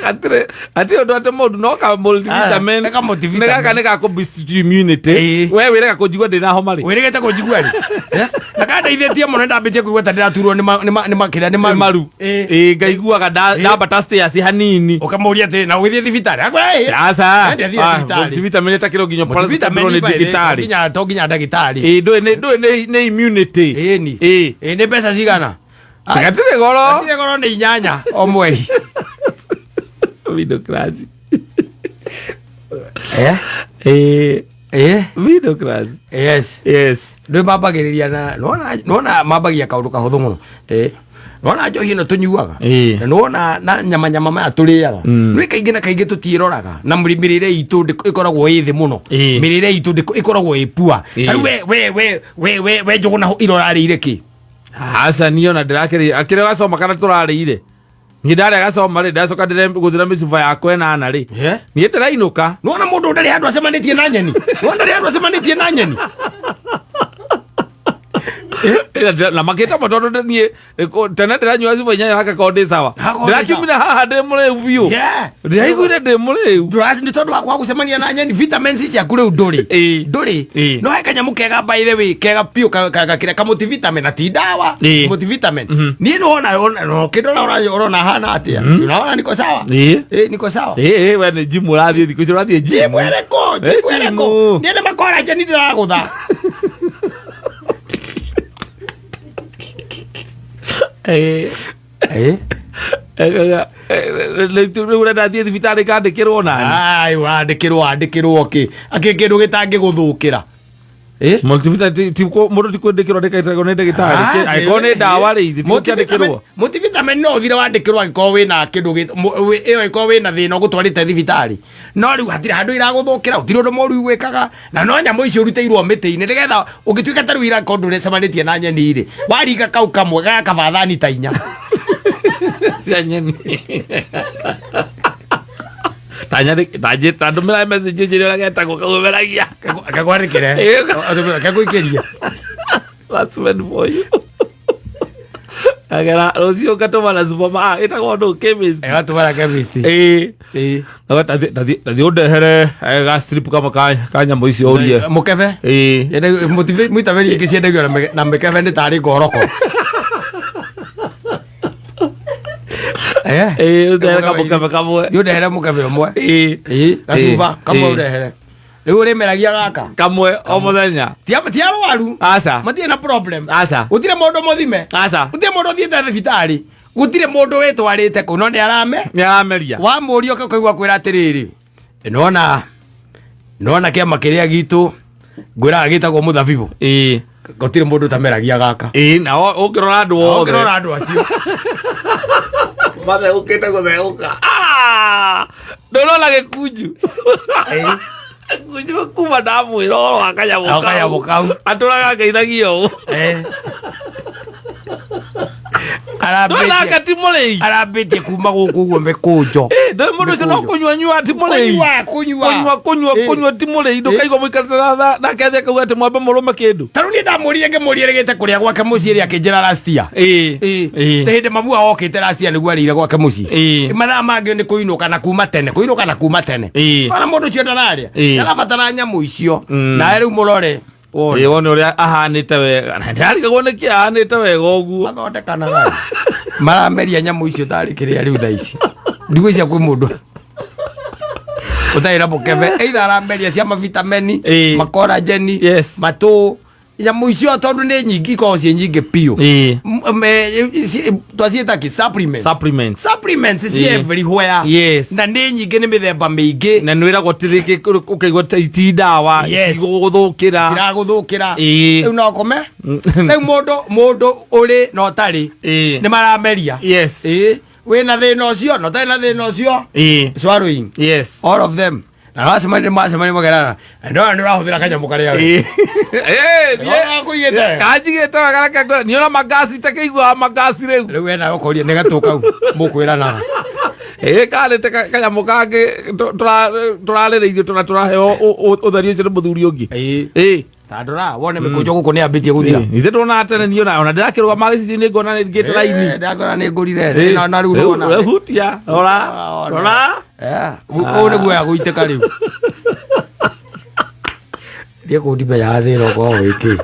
S2: Hatirĩ hatirĩ ũndũ atĩ mũndũ no ka multivitamin.
S1: Nĩ ka multivitamin.
S2: Nĩ gaka nĩ ga kũ boost immunity. We wĩrega kũnjigua ndĩna homa rĩ?
S1: Wĩrĩgĩte kũnjigua rĩ? Na kandeithĩtie mũno, ndambĩtie kũigua ta ndĩraturwo nĩ makĩria nĩ
S2: Nĩ maru. Ĩ, ngaiguaga ndambata stairs hanini.
S1: Ũkamũria atĩ na ũgĩthiĩ thibitarĩ? Akwĩra, "Ĩ,
S2: Aca.
S1: Ndiathire thibitarĩ."
S2: Multivitamin ĩtakĩrwo nginya
S1: Multivitamin
S2: paracetamol nĩ
S1: by the way,
S2: ndagĩtarĩ.
S1: to nginya ndagĩtarĩ.
S2: Ĩ, ndũĩ nĩ immunity.
S1: Ĩni.
S2: Ĩ.
S1: Ĩ, nĩ mbeca cigana?
S2: Gatirĩ goro.
S1: Gatirĩ goro, nĩ 8 o mweri.
S2: Middle class.
S1: Eh?
S2: Ĩ.
S1: Ĩ.
S2: Middle class.
S1: Yes.
S2: Yes.
S1: Ndå mambagĩrĩria na nona mambagia kaũndũ kahũthũ mũno. Nona njohi ĩno tũnyuaga, na nona na nyama nyama maya tũrĩaga, rĩ kaingĩ na kaingĩ tũtiĩroraga na mĩrĩre itũ ĩkoragwo ĩ thĩ mũno. Mĩrĩre itũ ĩkoragwo ĩ pua. Ta rĩu we Njũgũna irorarĩire kĩ?
S2: Aca, niĩ ona ndĩrakĩrĩ akĩrĩ gacoma kana tũrarĩire. Niĩ ndarĩa gacoma rĩ, ndacoka ndĩregũthĩra mĩcuba yakwa 8 rĩ. Niĩ ndĩrainũka.
S1: Nona mũndũ ndarĩ handũ acemanĩtie na nyeni, nona ndarĩ handũ acemanĩtie na nyeni.
S2: Na makĩta mo tondũ niĩ tene ndĩranyua cuba 8 hakakorwo ndĩ sawa.
S1: Hakorwo ndĩ sawa.
S2: Ndĩrakiumire haha ndĩ mũrĩu biũ. Ndĩraiguire ndĩ mũrĩu.
S1: Nĩ tondũ wa kwaga gũcemania na nyeni, vitamins ciaku rĩu ndũrĩ. Ndũrĩ. No he kanyamũ kega, by the way, kega biũ, gakĩrĩa kamultivitamin, na ti ndawa. Multivitamin. Niĩ nĩwona kĩndũ ũrona hana atĩa? Unaona niko sawa? Niko sawa.
S2: Ĩ, we nĩ gym ũrathiĩ thikũ ici, ũrathiĩ gym.
S1: Gym ĩrĩkũ? Gym ĩrĩkũ?
S2: Gym.
S1: Niĩ nĩ makorajeni ndĩragũtha.
S2: Rĩu ũrenda thiĩ thibitarĩ kandĩkĩrwo nani?
S1: Ai, wandĩkĩrwo wandĩkĩrwo kĩ? Akĩ kĩndũ gĩtangĩgũthũkĩra?
S2: Multivitamin mũndũ ti kwandĩkĩrwo andĩkagĩrwo nĩ ndagĩtarĩ. Angĩkorwo nĩ ndawa rĩ, ti gũkĩandĩkĩrwo.
S1: Multivitamin no ũthire wandĩkĩrwo angĩkorwo wĩna kĩndũ ĩyo, ĩkorwo wĩna thĩna ũgũtwarĩte thibitarĩ, no rĩu hatirĩ handũ iragũthũkĩra, gũtirĩ ũndũ mũru gwĩkaga, na no nyamũ icio ũrutĩirwo mĩtĩ-inĩ nĩgetha ũngĩtuĩka ta rĩu irakorwo ndũrecemanĩtie na nyeni rĩ, waringa kau kamwe gakaba thani ta 4
S2: cia nyeni. Tandũmĩra message njĩre ũrĩa getagwo kaumeragia.
S1: Kakwandĩkĩre, kagũikĩria.
S2: That's meant for you. Agera rũciũ ngatũma na supermarket ĩtagwo ndũ, chemist.
S1: Ĩgatũmara chemist.
S2: Ĩ. Ndathi ũndehere ga strip kamwe ka nyamũ icio ũrie.
S1: Mũkebe.
S2: Ĩ.
S1: Mwitaveri ingĩ ciendagio na mĩkebe nĩ tarĩ ngoroko.
S2: Ĩ, ũndehere kamũkebe kamwe.
S1: Thiĩ ũndehere mũkebe ũmwe.
S2: Ĩ.
S1: Gacuba kamwe ũndehere. Rĩu ũrĩmeragia gaka.
S2: Kamwe o mũthenya.
S1: Ti arwaru.
S2: Aca.
S1: Matirĩ na problem.
S2: Aca.
S1: Gũtirĩ mũndũ mũthime.
S2: Aca.
S1: Gũtirĩ mũndũ ũthiĩte thibitarĩ, gũtirĩ mũndũ wĩtwarĩte kũu, no nĩ arame
S2: Nĩ arameria.
S1: Wamũria ũkaigua kwĩra atĩrĩrĩ, nona nona kĩama kĩrĩa gitũ ngwĩraga gĩtagwo mũthabibũ. Gũtirĩ mũndũ ũtameragia gaka.
S2: Ĩ, na ũngĩrora andũ othe.
S1: Ũngĩrora andũ acio
S2: matheũkĩte gũtheũka. Ah! Ndũrona gĩkunju gĩkunju kuma ndamwĩra ũhoro wa kanyamũ.
S1: O kanyamũ kau.
S2: Atũraga ngeithagia ũũ. Ndũrona ti mũrĩi.
S1: Arambĩtie kuma gũkũ ũguo mĩkũnjo.
S2: Ndũĩ mũndũ ũcio no kũnyua nyua, ti mũrĩi.
S1: Kũnyua, kũnyua.
S2: Kũnyua, kũnyua. Kũnyua ti mũrĩi. Ndũkaigua mũikarĩte nake athiĩ akauga atĩ mwambe mũrũme kĩndũ.
S1: Ta rĩu niĩ ndamũrire, ngĩmũria rĩgĩte kũrĩa gwake mũciĩ rĩ, akĩnjĩra last year. Ĩ. Ta hĩndĩ mamu wao okĩte last year nĩguo arĩire gwake mũciĩ. Mathaa mangĩ nĩ kũinũka na kuma tene, kũinũka na kuma tene. Ona mũndũ ũcio ndararĩa, ndarabatara nyamũ icio. Nawe rĩu mũrore wone.
S2: Ĩ, wone ũrĩa ahanĩte wega. Na ndarigagwo nĩkĩ ahanĩte wega ũguo.
S1: Mathondekanaga marameria nyamũ icio tarĩ kĩrĩa. Rĩu thaa ici ndigwĩcia kwĩ mũndũ ũtarĩ na mũkebe, either arameria cia mavitameni, makorajeni, matũ. Nyamũ icio tondũ nĩ nyingĩ, ikoragwo ciĩ nyingĩ biũ. Twaciĩta kĩ? Supplements.
S2: Supplements.
S1: Supplements ci everywhere. Na nĩ nyingĩ, nĩ mĩthemba mĩingĩ.
S2: Na nĩ wĩragwo tirĩngĩ ũkaigua ta ti ndawa. Igũgũthũkĩra.
S1: Iragũthũkĩra. Rĩu no kome rĩu mũndũ ũrĩ na ũtarĩ nĩ marameria. Wĩna thĩna ũcio na ũtarĩ na thĩna ũcio, swallowing, all of them, na wacemania macemania magerana na ndona nĩ ũrahũthĩra kanyamũ karĩa we. Nĩwona kũigĩte?
S2: Kanjigĩte wega, reke ngwĩre, niĩ ona mangasi takĩiguaga mangasi rĩu.
S1: Rĩu wena ũkoria nĩ gatũ kau mũkwĩranaga.
S2: Ĩ karĩte kanyamũ kangĩ tũrarĩrĩirio tũraheo ũtheri ũcio nĩ mũthuri ũngĩ.
S1: Tandora wone mĩkũnjo gũkũ nĩ yambĩtie gũthira.
S2: Ithe ndona tene niĩ ona ndĩrakĩrũgama gĩcicio-inĩ ngona nĩ ngĩte raini.
S1: Ndakora nĩ ngũrire na rĩu nĩwona.
S2: Rĩu hutia, rora rora.
S1: Ũũ nĩ guoya gũitĩka rĩu. Thiĩ kũu ndimenyaga thĩna ũkoragwo wĩ kĩ.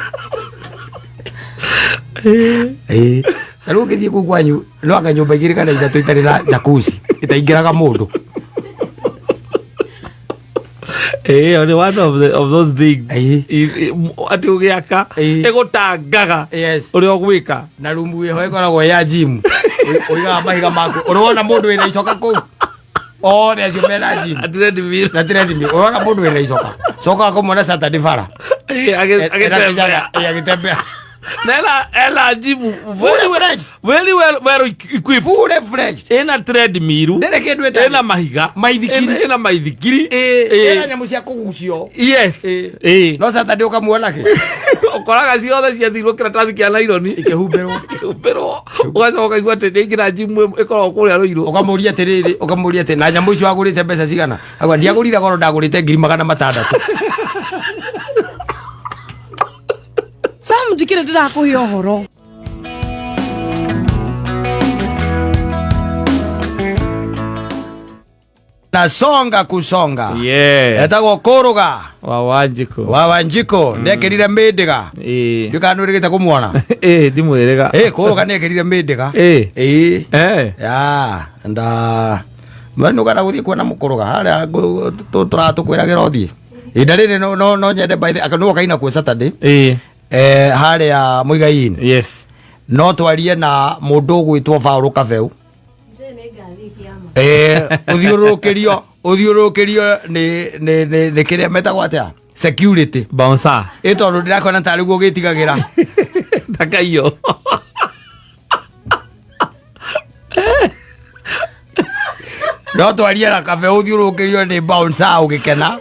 S1: Na rĩu ũngĩthiĩ kũu kwanyu no anga nyũmba igĩrĩ kana ithatũ itarĩ na jacuzzi ĩtaingĩraga mũndũ.
S2: Ĩyo nĩ one of those things. Atĩ ũgĩaka ĩgũtangaga ũrĩa ũgwĩka.
S1: Na rumu ĩho ĩkoragwo ya gym. Ũigaga mahiga maku. Ũrona mũndũ wĩna icoka kũu? Othe acio mena gym.
S2: Na treadmill.
S1: Na treadmill. Ũrona mũndũ wĩna icoka? Cokaga kũmuona Saturday bara.
S2: Agĩtembea.
S1: Agĩtembea.
S2: Na ena gym
S1: Fully fledged.
S2: Very well equipped.
S1: Fully fledged.
S2: Ĩna treadmill.
S1: Ndĩrĩ kĩndũ ĩtarĩ.
S2: Ĩna mahiga.
S1: Maithikiri.
S2: Ĩna maithikiri.
S1: Ĩna nyamũ cia kũgucio. No Saturday ũkamuona kĩ?
S2: Ũkoraga ciothe ciathirwo kĩratathi kĩa naironi.
S1: Ikĩhumbĩrwo.
S2: Ikĩhumbĩrwo. Ũgacoka ũkaigua atĩ nĩ ingĩra gym ĩkoragwo kũrĩa Rũirũ.
S1: Ũkamũria atĩrĩrĩ, ũkamũria atĩ na nyamũ icio wagũrĩte mbeca cigana? Auga ndiagũrire goro, ndagũrĩte 600,000.
S5: Sam, ndikĩrĩ ndĩrakũhe ũhoro.
S1: Na songa kusonga. Etagwo Kũrũga.
S2: Wa Wanjikũ.
S1: Wa Wanjikũ nĩekĩrire mĩndĩga. Ndiũĩ kana nĩũrĩgĩte kũmuona.
S2: Ĩĩ, ndimwĩrĩga.
S1: Kũrũga nĩekĩrire mĩndĩga. Ya nda nũgana gũthiĩ kuona mũkũrũga harĩa tũratũkwĩragĩra ũthiĩ ihinda rĩrĩ no nyende by the nĩwe ũkaina kuo Saturday. Harĩa Muigai-inĩ. No twarie na mũndũ ũgwĩtwo Paul Kabeu. Ũthiũrũrũkĩrio nĩ kĩrĩa metagwo atĩa, security.
S2: Bouncer.
S1: Ĩ tondũ ndĩrakona tarĩ guo ũgĩtigagĩra.
S2: Ndakaiyo.
S1: No twarie na Kabeu ũthiũrũrũkĩrio nĩ bouncer ũgĩkena.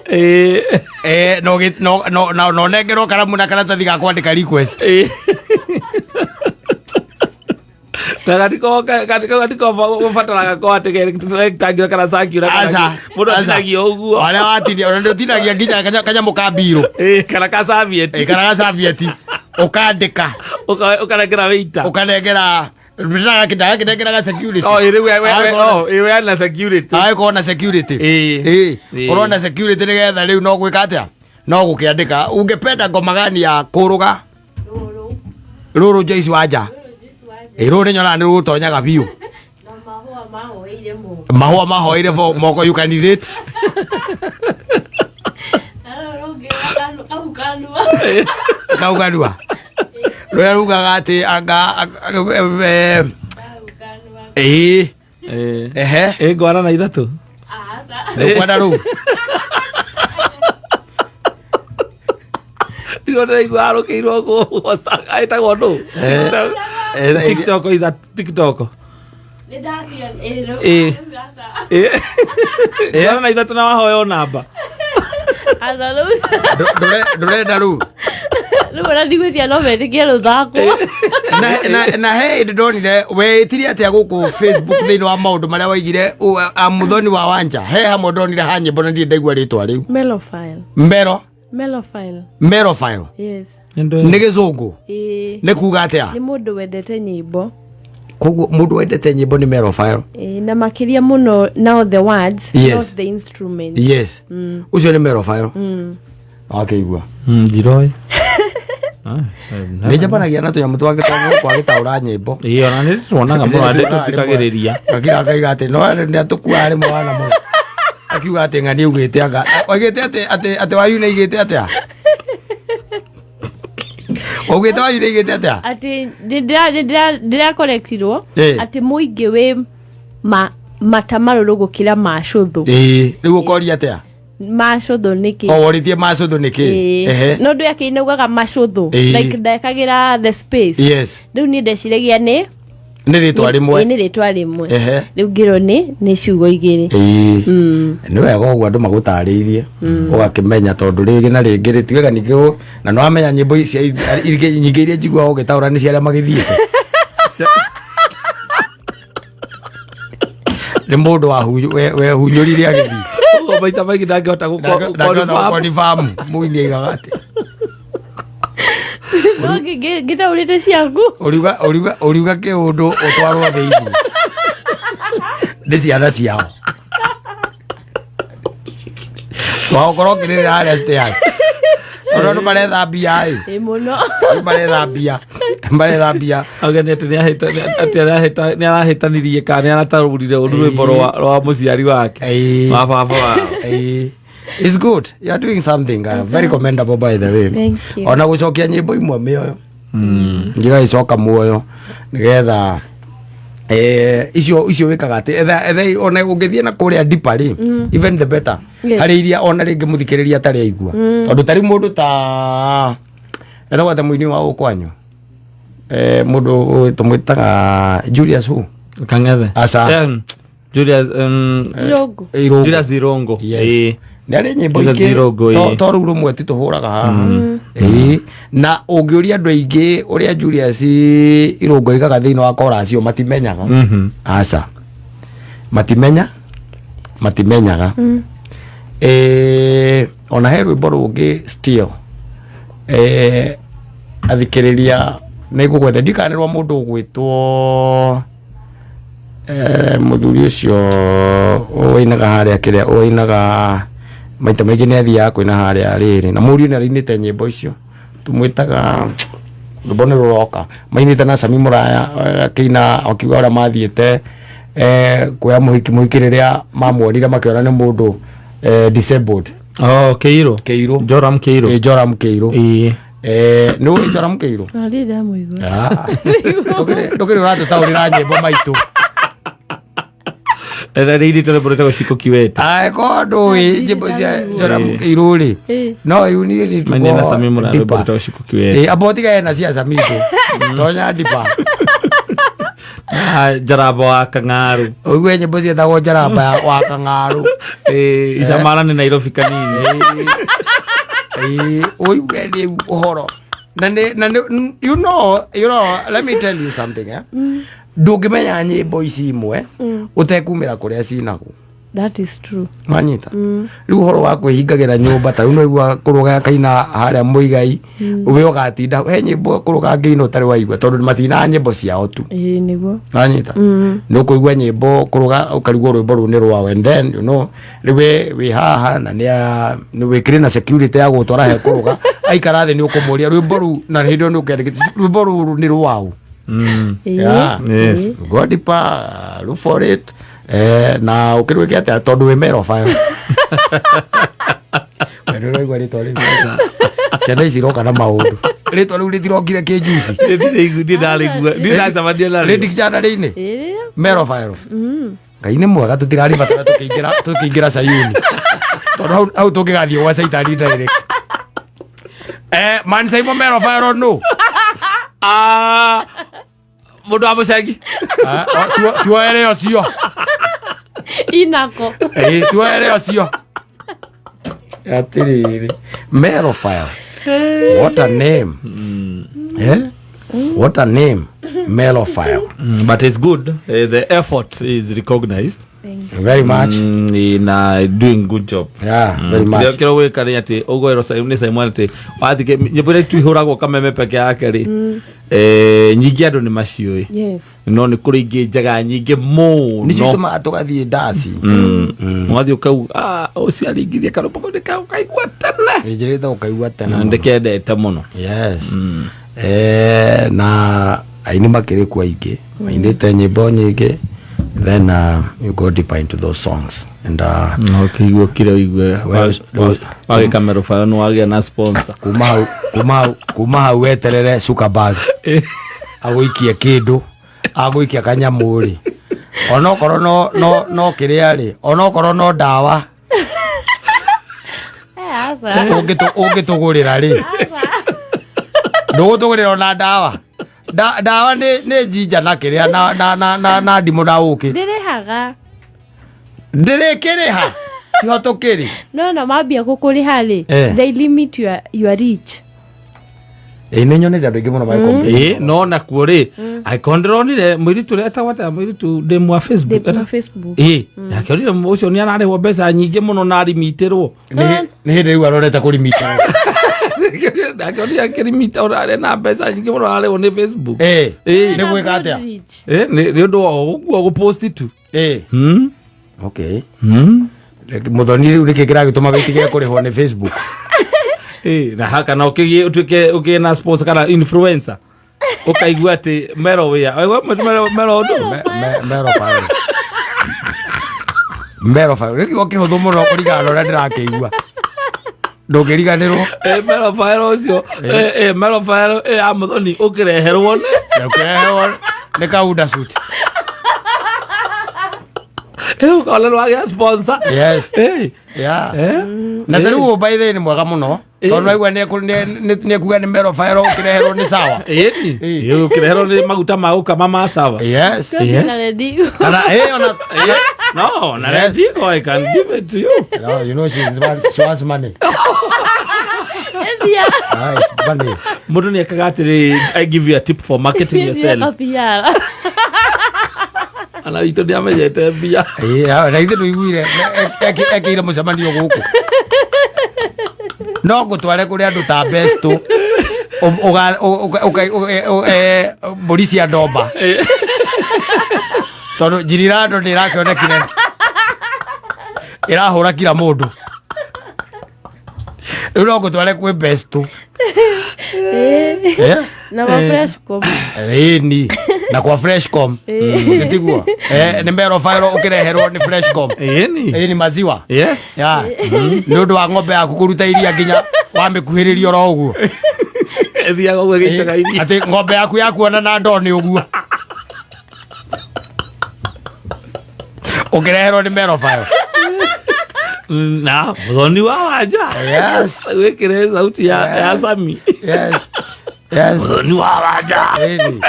S1: No nengerwo karamu na karatathi ga kwandĩka request.
S2: Na gatiko gatiko ko atĩ rectangular kana circular kana
S1: Aca,
S2: mũndũ
S1: aca.
S2: atinagio ũguo.
S1: Arĩa watinia ona ndũtinagia nginya kanyamũ ka mbirũ.
S2: Kana ka serviette.
S1: Kana ga serviette ũkandĩka.
S2: Ũkanengera waiter.
S1: Ũkanengera ndagakĩnengera ga security.
S2: Oh, ĩrĩ we, oh, ĩrĩ we na security.
S1: Agĩkorwo na security. Korwo na security nĩgetha rĩu no gwĩka atĩa, no gũkĩandĩka ungependa ngoma gani ya Kũrũga rũrũ Joyce Wanja. Rũrũ nĩ nyonaga nĩ rũgũtonyaga biũ. Mahũa mahoeire moko, you can relate. Kau kanua rũrĩa rugaga atĩ anga ehe.
S2: Ngwana na ithatũ.
S1: Nĩũkwenda rũu.
S2: Ndirona ndĩraigua arũkĩirwo ĩtagwo ndũ? TikTok itha TikTok. Ngwana na ithatũ na wahoywo namba.
S1: Ndũrenda rũu.
S6: Rĩu ona ndigwĩciria no metĩkie rũthako.
S1: Na he hĩndĩ ndonire wĩtirie atĩa gũkũ Facebook thĩinĩ wa maũndũ marĩa waigire Muthoni wa Wanja, he hamwe ndonire ha nyĩmbo na ndirĩ ndaigua rĩtwa rĩu.
S6: Melophile.
S1: Mero.
S6: Melophile.
S1: Merophile.
S6: Yes.
S1: Nĩ gĩcũngũ?
S6: Ĩĩ.
S1: Nĩ kuga atĩa?
S6: Nĩ mũndũ wendete nyĩmbo.
S1: Koguo mũndũ wendete nyĩmbo nĩ merophile.
S6: Ĩĩ, na makĩria mũno now the words, not the instrument.
S1: Yes, ũcio nĩ merophile. Wakĩigua?
S2: Njiroĩ.
S1: Nĩ njemanagia na tũnyamũ twake twa gũkũ agĩtaũra nyĩmbo.
S2: Ĩĩ, ona nĩ tuonaga mũno andũ tũthikagĩrĩria.
S1: Gakira akaiga atĩ no nĩ atũkuaga rĩmwe wana mũno akiuga atĩ ng'ani augĩte anga oigĩte atĩ wayu nĩ aigĩte atĩa. Ũgĩte wanyu nĩaigĩte atĩa?
S6: Atĩ ndĩrakorektirwo atĩ mũingĩ wĩ mata marũrũ gũkĩra macũthũ.
S1: Ĩĩ, rĩu ũkoria atĩa?
S6: Macũthũ nĩkĩ?
S1: O worĩtie macũthũ nĩkĩ? Ehe.
S6: No ndũ yakĩinaugaga macũthũ.
S1: Ĩĩ.
S6: Like ndekagĩra the space.
S1: Yes.
S6: Rĩu niĩ ndeciragia nĩ
S1: Nĩ rĩtwa rĩmwe.
S6: Ĩĩ, nĩ rĩtwa rĩmwe.
S1: Ehe.
S6: Rĩu ngĩrwo nĩ ciugo igĩrĩ.
S1: Ĩĩ. Nĩ wega ũguo andũ magũtarĩirie ũgakĩmenya tondũ rĩngĩ na rĩngĩ rĩ tiwega ningĩ na nĩ wamenya nyĩmbo ici nyingĩ iria njiguaga ũgĩtaũra nĩ cia arĩa magĩthiĩte nĩ mũndũ wehunyũrire agĩthiĩ.
S2: Ũguo maita maingĩ ndangĩhota
S1: Ndangĩhota gũkonfamu mũini aigaga atĩ
S6: No ngĩtaũrĩte ciaku.
S1: Ũriuga kĩũndũ ũtwarwo thĩinĩ nĩ ciana ciao wagokorwo ũkĩrĩrĩra harĩa stairs tondũ andũ marethambia ĩ.
S6: Ĩ mũno.
S1: Andũ marethambia marethambia.
S2: Auga nĩ atĩ nĩ arahĩtanirie kana nĩ aratarũrire ũru rwĩmbo rwa mũciari wake.
S1: Ĩĩ.
S2: Wa baba wao.
S1: Ĩĩ. It's good. You are doing something very commendable by the way.
S6: Thank you.
S1: Ona gũcokia nyĩmbo imwe mĩoyo. Igagĩcoka muoyo nĩgetha icio wĩkaga atĩ etha ona ũngĩthiĩ na kũrĩa deeper rĩ, even the better.
S6: Yes.
S1: Harĩ iria ona rĩngĩ mũthikĩrĩria atarĩ aigua. Tondũ tarĩ mũndũ ta etagwo atĩa mũini wa gũkũ kwanyu? Mũndũ tũmwĩtaga Julius who?
S2: Kang'ethe.
S1: Aca.
S2: Julius
S6: Irũngũ.
S1: Irũngũ.
S2: Julius Irũngũ.
S1: Yes.
S2: Ĩĩ.
S1: Nĩ arĩ nyĩmbo
S2: Julius
S1: ingĩ
S2: Irũngũ, ĩĩ.
S1: to rũu rũmwe ti tũhũraga haha. Ĩĩ. Na ũngĩũria andũ aingĩ ũrĩa Julius Irũngũ aigaga thĩinĩ wa chorus ĩyo matimenyaga. Aca. Matimenyaga. Ona he rwĩmbo rũngĩ still. Athikĩrĩria nĩ ngũgwetha ndiũĩ kana nĩ rwa mũndũ ũgwĩtwo mũthuri ũcio ũinaga harĩa kĩrĩa ũinaga maita maingĩ nĩ athiaga kũina harĩa rĩrĩ na mũriũ nĩ arainĩte nyĩmbo icio tũmwĩtaga rwĩmbo nĩ rũroka mainĩte na Sami Mũraya akĩina akiuga ũrĩa mathiĩte kuoya mũhiki rĩrĩa mamuonire makĩona nĩ mũndũ disabled.
S2: Oh, Kĩirũ.
S1: Kĩirũ.
S2: Joram Kĩirũ.
S1: Ĩ, Joram Kĩirũ.
S2: Ĩĩ.
S1: Nĩ ũĩ Joram Kĩirũ?
S6: Ah, ndirĩ ndamũigua.
S1: Ah. Ndũkĩrĩ ũratũtaũrĩra nyĩmbo maitũ.
S2: Ĩrĩa ĩinĩte rwĩmbo rwĩtagwo Shiko Kiwete.
S1: Angĩkorwo ndũĩ nyĩmbo cia Joram Kĩirũ rĩ, no you need to
S2: Mainĩte na
S1: go
S2: Sami Mũraya rwĩmbo
S1: deeper.
S2: rwĩtagwo Shiko Kiwete.
S1: Ĩ, amba ũtigane na cia Sami tu. Tonya deeper.
S2: Na Njaramba wa Kang'aru.
S1: Ũigue nyĩmbo ciĩtagwo Njaramba wa Kang'aru.
S2: Ĩ, Icamara nĩ Nairobi kanini.
S1: Ĩ, ũigue rĩu ũhoro. Na nĩ, na nĩ, you know, you know, let me tell you something, eh? Ndũngĩmenya nyĩmbo ici imwe ũtekumĩra kũrĩa cinagwo.
S6: That is true.
S1: Wanyita? Rĩu ũhoro wa kwĩhingagĩra nyũmba ta rĩu no igua kũrũga kaina harĩa Mũigai, we ũgatinda he nyĩmbo kũrũga ngĩina ũtarĩ waigua tondũ matinaga nyĩmbo ciao tu.
S6: Ĩĩ, nĩguo.
S1: Wanyita? Nĩ ũkũigua nyĩmbo kũrũga ũkarigwo rwĩmbo rũu nĩ rwawe, and then you know rĩu wĩ haha na nĩ wĩkĩrĩ na security ya gũtwara he kũrũga aikara thĩ nĩ ũkũmũria rwĩmbo rũu na hĩndĩ ĩyo nĩ ũkĩandĩkĩte rwĩmbo rũrũ nĩ rwaũ.
S6: Ĩĩ.
S1: Yeah.
S2: Yes.
S1: Go deeper, look for it. Na ũkĩrwĩke atĩa tondũ wĩ mero bayo. We nĩ ũraigua rĩtwa rĩu. Ciana ici iroka na maũndũ. Rĩtwa rĩu rĩtirokire kĩnjuci.
S2: Ndirĩ ndarĩigua. Ndirĩ ndacemania narĩo.
S1: Rĩ dictionary-inĩ.
S6: Ĩĩ.
S1: Mero bayo. Ngai nĩ mwega tũtiraribatara tũkĩingĩra Sayuni. Tondũ hau tũngĩgathiĩ gwa Caitani direct. Man Simon mero bayo nũ?
S2: Ah, mũndũ wa mũcengi.
S1: Tuoere ũcio.
S6: Inako.
S1: Ĩĩ, tuoere ũcio. Atĩrĩrĩ, Merophile. What a name. What a name. Merophile.
S2: But it's good. The effort is recognized.
S1: Very much.
S2: In doing good job.
S1: Yeah, very much.
S2: Kĩrĩa kĩrĩa gwĩka nĩ atĩ ũgwĩrwo nĩ Simon atĩ wathike nyĩmbo iria tuihũragwo kameme peke yake rĩ, nyingĩ andũ nĩ maciũĩ.
S6: Yes.
S2: No nĩ kũrĩ ingĩ njega nyingĩ mũno.
S1: Nĩcio itũmaga tũgathiĩ ndaci.
S2: Ũgathiĩ ũkauga, ũcio aringithia karũmbo kau nĩkaigua tene.
S1: Njĩrĩte ũkaigua tene mũno.
S2: Ndĩkendete mũno.
S1: Yes. Na aini makĩrĩ kuo aingĩ mainĩte nyĩmbo nyingĩ. Then you go deeper into those songs and
S2: No ũkĩigua kire ũigue wagĩka merũbayo nĩ wagĩa na sponsor.
S1: Kuma hau kuma hau kuma hau weterere Zuckerberg agũikie kĩndũ, agũikia kanyamũ rĩ, onokorwo no kĩrĩa rĩ, onokorwo no ndawa.
S6: Aca.
S1: Ũngĩtũgũrĩra rĩ, ndũgũtũgũrĩra ona ndawa. Ndawa nĩ jinja na kĩrĩa na ndimũ na ũkĩ.
S6: Ndĩrĩhaga.
S1: Ndĩrĩkĩrĩha tiho tũkĩrĩ.
S6: No mambia gũkũrĩha rĩ, they limit your reach.
S1: Ĩĩ, nĩ nyonete andũ aingĩ mũno magĩ
S2: Ĩĩ, no nakuo rĩ, angĩkorwo ndĩronire mũirĩtu ũrĩa etagwo atĩa, mũirĩtu ndĩmu wa Facebook.
S6: Ndĩmu wa Facebook.
S2: Ĩĩ, akĩonire ũcio nĩ ararĩhwo mbeca nyingĩ mũno na arimitĩrwo.
S1: Nĩ hĩndĩ rĩu arorete kũrimitĩrwo.
S2: Akĩonire akĩrimita ũrarĩ na mbeca nyingĩ mũno ararĩhwo nĩ Facebook.
S1: Ĩĩ.
S2: Ĩĩ.
S1: Nĩ gwĩka atĩa?
S6: Reach.
S2: Ĩĩ, nĩ ũndũ wa ũguo gũposti tu.
S1: Ĩĩ. Okay. Mũthoni rĩu nĩkĩ kĩragĩtũma wĩtigĩre kũrĩhwo nĩ Facebook?
S2: Ĩĩ, na haka na ũkĩgĩe ũtuĩke ũkĩgĩe na sponsor kana influencer, ũkaigua atĩ mero wĩa. Waigua mero ũndũ?
S1: Mero file. Mero file. Nĩ kiugo kĩhũthũ mũno kũringana na ũrĩa ndĩrakĩigua. Ndũngĩriganĩrwo.
S2: Mero file ũcio, mero file ya Mũthoni ũkĩreherwo nĩ
S1: Ũkĩreherwo nĩ kaunda suit.
S2: Ũkona nĩ wagĩa sponsor.
S1: Yes. Yeah. Na ta rĩu by the way nĩ mwega mũno. Tondũ waigua nĩ ekuga nĩ mero file ũkĩreherwo nĩ sawa.
S2: Ĩni. Ũkĩreherwo nĩ maguta ma gũkama ma sawa.
S1: Yes.
S2: Yes.
S6: Na redio.
S1: Kana ona
S2: No, na
S1: Yes.
S2: redio, I can give it to you.
S1: No, you know she wants money.
S6: Mbia.
S1: Ah, it's money.
S2: Mũndũ nĩ ekaga atĩrĩ, I give you a tip for marketing yourself.
S6: Kabiara.
S2: Ana itũ ndĩamenyete mbia.
S1: Ĩĩ, na ithuĩ ndũiguire ekĩire mũcemanio gũkũ. No ngũtware kũrĩ andũ ta Besto, mbũri cia ndomba, tondũ njirirando nĩ ĩrakĩonekire ĩrahũra kila mũndũ. Rĩu no ngũtware kwĩ Besto.
S6: Na ma Freshcom.
S1: Ĩni, na kwa Freshcom nĩtiguo nĩ mero file ũkĩreherwo nĩ Freshcom.
S2: Ĩni.
S1: Ĩni, maziwa.
S2: Yes.
S1: Ya, nĩ ũndũ wa ng'ombe yaku kũruta iria nginya wamĩkuhĩrĩria oro ũguo.
S2: Ĩthiaga ũguo ĩgĩitaga iria.
S1: Atĩ ng'ombe yaku yakuona na ndoo nĩ ũguo ũkĩreherwo nĩ mero file.
S2: Na Mũthoni wa Wanja.
S1: Yes.
S2: Wĩkĩre sauti ya Sami.
S1: Yes.
S2: Mũthoni wa Wanja.
S1: Ĩni.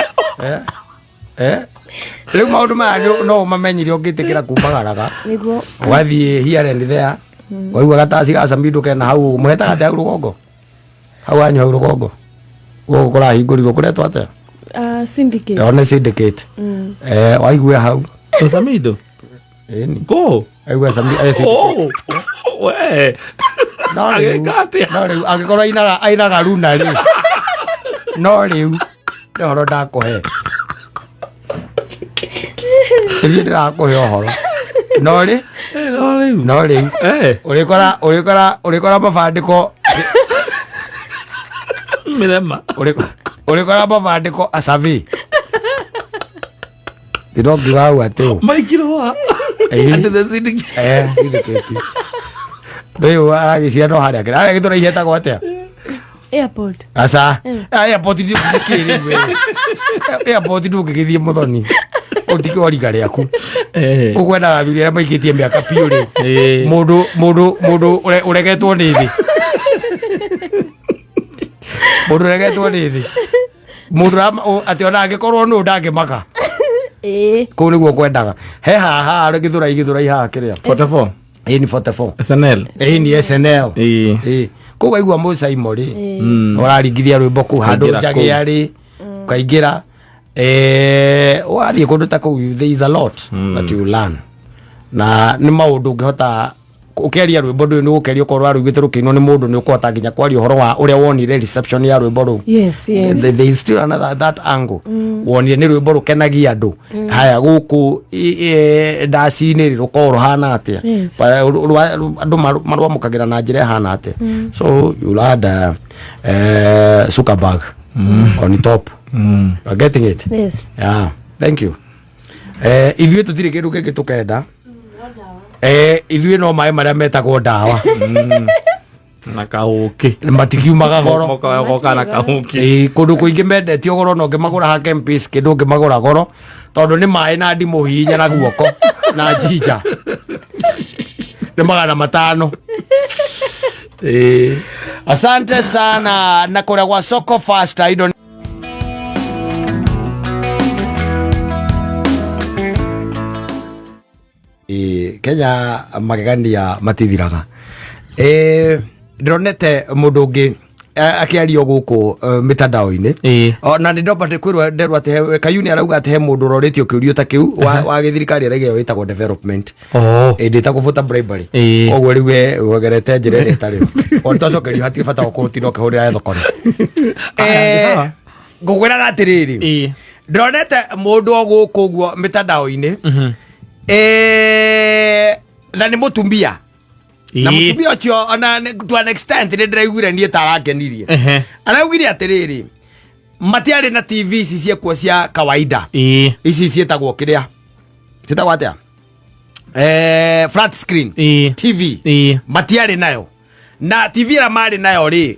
S1: Rĩu maũndũ maya no ũmamenyire ũngĩtĩkĩra kumagaraga.
S6: Nĩguo.
S1: Ũgathiĩ here and there, waigua gataci ga Samido kena hau mũhetaga atĩa hau rũgongo, hau wanyu, hau rũgongo gũkũ kũrahingũrirwo kũretwo atĩa?
S6: Syndicate.
S1: One Syndicate. Waigua hau.
S2: Samido.
S1: Ĩni.
S2: Go.
S1: Waigua Syndicate.
S2: Oh. We.
S1: No rĩu
S2: Agĩka atĩa?
S1: No rĩu angĩkorwo ainaga runa rĩ, no rĩu nĩ ũhoro ndakũhe, ithuĩ ndĩrakũhe ũhoro, no rĩ
S2: No rĩu.
S1: No rĩu ũrĩkora mabandĩko.
S2: Mĩrema.
S1: Ũrĩkora mabandĩko acabi ndĩrongiuga hau atĩ ũ.
S2: Maikirwo ha?
S1: Ĩĩ.
S2: At the Syndicate.
S1: Syndicate. Rĩu aragĩciria no harĩa kĩrĩa harĩa gĩtũra ihetagwo atĩa?
S6: Airport.
S1: Aca. Airport ndi kĩ rĩu we? Airport ndũngĩgĩthiĩ, Mũthoni, ũtikĩ riga rĩaku. Ũkwendaga athuri arĩa maikĩtie mĩaka biũ rĩu. Mũndũ ũregetwo nĩ thĩ, mũndũ ũregetwo nĩ thĩ, mũndũ atĩ ona angĩkorwo nũ ndangĩmaka. Kũu nĩguo kwendaga he haha gĩthũrai haha kĩrĩa.
S2: 44.
S1: Ĩĩ, ni 44.
S2: SNL.
S1: Ĩĩ, ni SNL.
S2: Ĩĩ.
S1: Ĩĩ, kũu waigua mũcaimo rĩ, ũraringithia rwĩmbo kũu handũ.
S2: Kaingĩra.
S1: Njagĩa rĩ, ũkaingĩra, wathiĩ kũndũ ta kũu, there is a lot that you learn, na nĩ maũndũ ũngĩhota ũkĩaria rwĩmbo ndũĩ nĩ gũkeria ũkorwo rwaruigĩte rũkĩinwo nĩ mũndũ, nĩ ũkũhota nginya kwaria ũhoro wa ũrĩa wonire reception ya rwĩmbo rũu. There is still another that angle wonire nĩ rwĩmbo rũkenagia andũ haya gũkũ ndaci-inĩ rĩ, rũkoragwo rũhana atĩa? Andũ marwamũkagĩra na njĩra ĩhana atĩa? So you'll add Zuckerberg on top. You are getting it?
S6: Yes.
S1: Yeah, thank you. Ithuĩ tũtirĩ kĩndũ kĩngĩ tũkenda. Ithuĩ no maĩ marĩa metagwo ndawa.
S2: Na kaũkĩ.
S1: Matikiumaga goro.
S2: Goka na kaũkĩ.
S1: Kũndũ kũingĩ mendetio goro na ũngĩmagũra ha Kempis kĩndũ ũngĩmagũra goro tondũ nĩ maĩ na ndimũ hihinya na guoko na njinja nĩ 500. Asante sana na kũrĩa gwa Soko Fasta indo. Kenya magegania matithiraga. Ndĩronete mũndũ ũngĩ akĩario gũkũ mĩtandao-inĩ. Na nĩ ndomba kwĩrwo nderwo atĩ Kayuni arauga atĩ he mũndũ ũrorĩtio kĩũrio ta kĩu wa gĩthirikari araiga ĩyo ĩtagwo development. Ndĩtagwo voter bribery. Koguo rĩu we wegerete njĩra ĩrĩa ĩtarĩ yo. O twacokerio hatirĩ bata wa kũtinda ũkĩhũrĩra thokore.
S2: Aya, sawa.
S1: Ngũkwĩraga atĩrĩrĩ, ndĩronete mũndũ o gũkũ ũguo mĩtandao-inĩ, na nĩ mũtumia, na mũtumia ũcio ona to an extent nĩ ndĩraiguire niĩ ta arakenirie. Araugire atĩrĩrĩ, matiarĩ na TV ici ciekuo cia kawaida, ici ciĩtagwo kĩrĩa ciĩtagwo atĩa, flat screen TV. Matiarĩ nayo, na TV ĩrĩa marĩ nayo rĩ,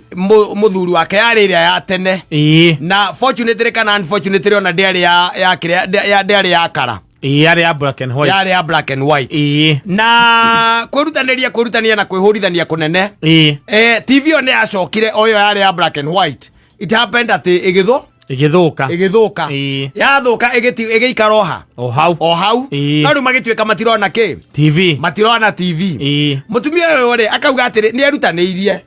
S1: mũthuri wake yarĩ ĩrĩa ya tene, na fortunately kana unfortunately ona ndĩarĩ ya kĩrĩa, ndĩarĩ ya kara.
S2: Yarĩ ya black and white.
S1: Yarĩ ya black and white. Na kwĩrutanĩria na kwĩhũrithania kũnene, TV ĩyo nĩ yacokire o ĩyo yarĩ ya black and white. It happened atĩ ĩgĩthũ
S2: Ĩgĩthũka.
S1: Ĩgĩthũka. Yathũka ĩgĩikara oha
S2: O hau.
S1: O hau. No rĩu magĩtuĩka matirona kĩ?
S2: TV.
S1: Matirona TV. Mũtumia ũyũ rĩ, akauga atĩrĩ nĩ erutanĩirie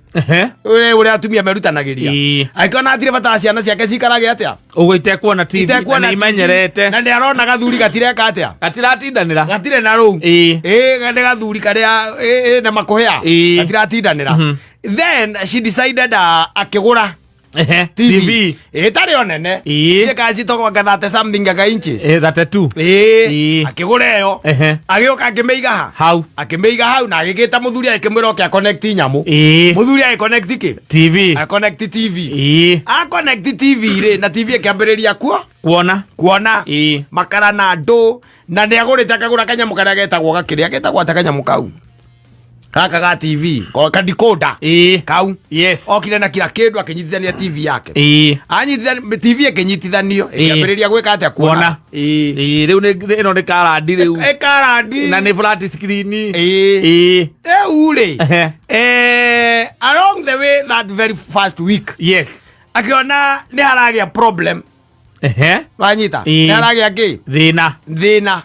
S1: ũrĩa atumia merutanagĩria, angĩona hatirĩ bata wa ciana ciake cikarage atĩa
S2: Ũguo itekuona TV.
S1: Itekuona
S2: na nĩ
S1: TV.
S2: imenyerete.
S1: Na nĩ arona gathuri gatireka atĩa?
S2: Gatiratindanĩra.
S1: Gatirĩ na rũu. Ĩ nĩ gathuri karĩa na makũhĩa. Gatiratindanĩra. Then she decided, akĩgũra TV.
S2: TV.
S1: Ĩtarĩ o nene. Ĩ kacitogwo 30 something ga inches.
S2: 32.
S1: Akĩgũra ĩyo. Agĩũka akĩmĩiga ha?
S2: Hau.
S1: Akĩmĩiga hau na agĩgĩta mũthuri akĩmwĩra oke aconnect nyamũ. Mũthuri agĩconnect kĩ?
S2: TV.
S1: Aconnect TV. Aconnect TV rĩ, na TV ĩkĩambĩrĩria kuo
S2: Kuona.
S1: Kuona makara na ndũ, na nĩ agũrĩte akagũra kanyamũ karĩa getagwo gakĩrĩa getagwo atĩa kanyamũ kau gaka ga TV kadikoda kau. Okire na kila kĩndũ akĩnyitithania TV yake. Anyitithania TV, ĩkĩnyitithanio, ĩkĩambĩrĩria gwĩka atĩa?
S2: Kuona.
S1: Kuona.
S2: Rĩu ĩno nĩ karandi rĩu.
S1: Ĩkarandi.
S2: Na nĩ flat screen.
S1: Rĩu rĩ, along the way, that very first week, akiona nĩ haragĩa problem. Wanyita? Nĩ haragĩa kĩ?
S2: Thĩna.
S1: Thĩna,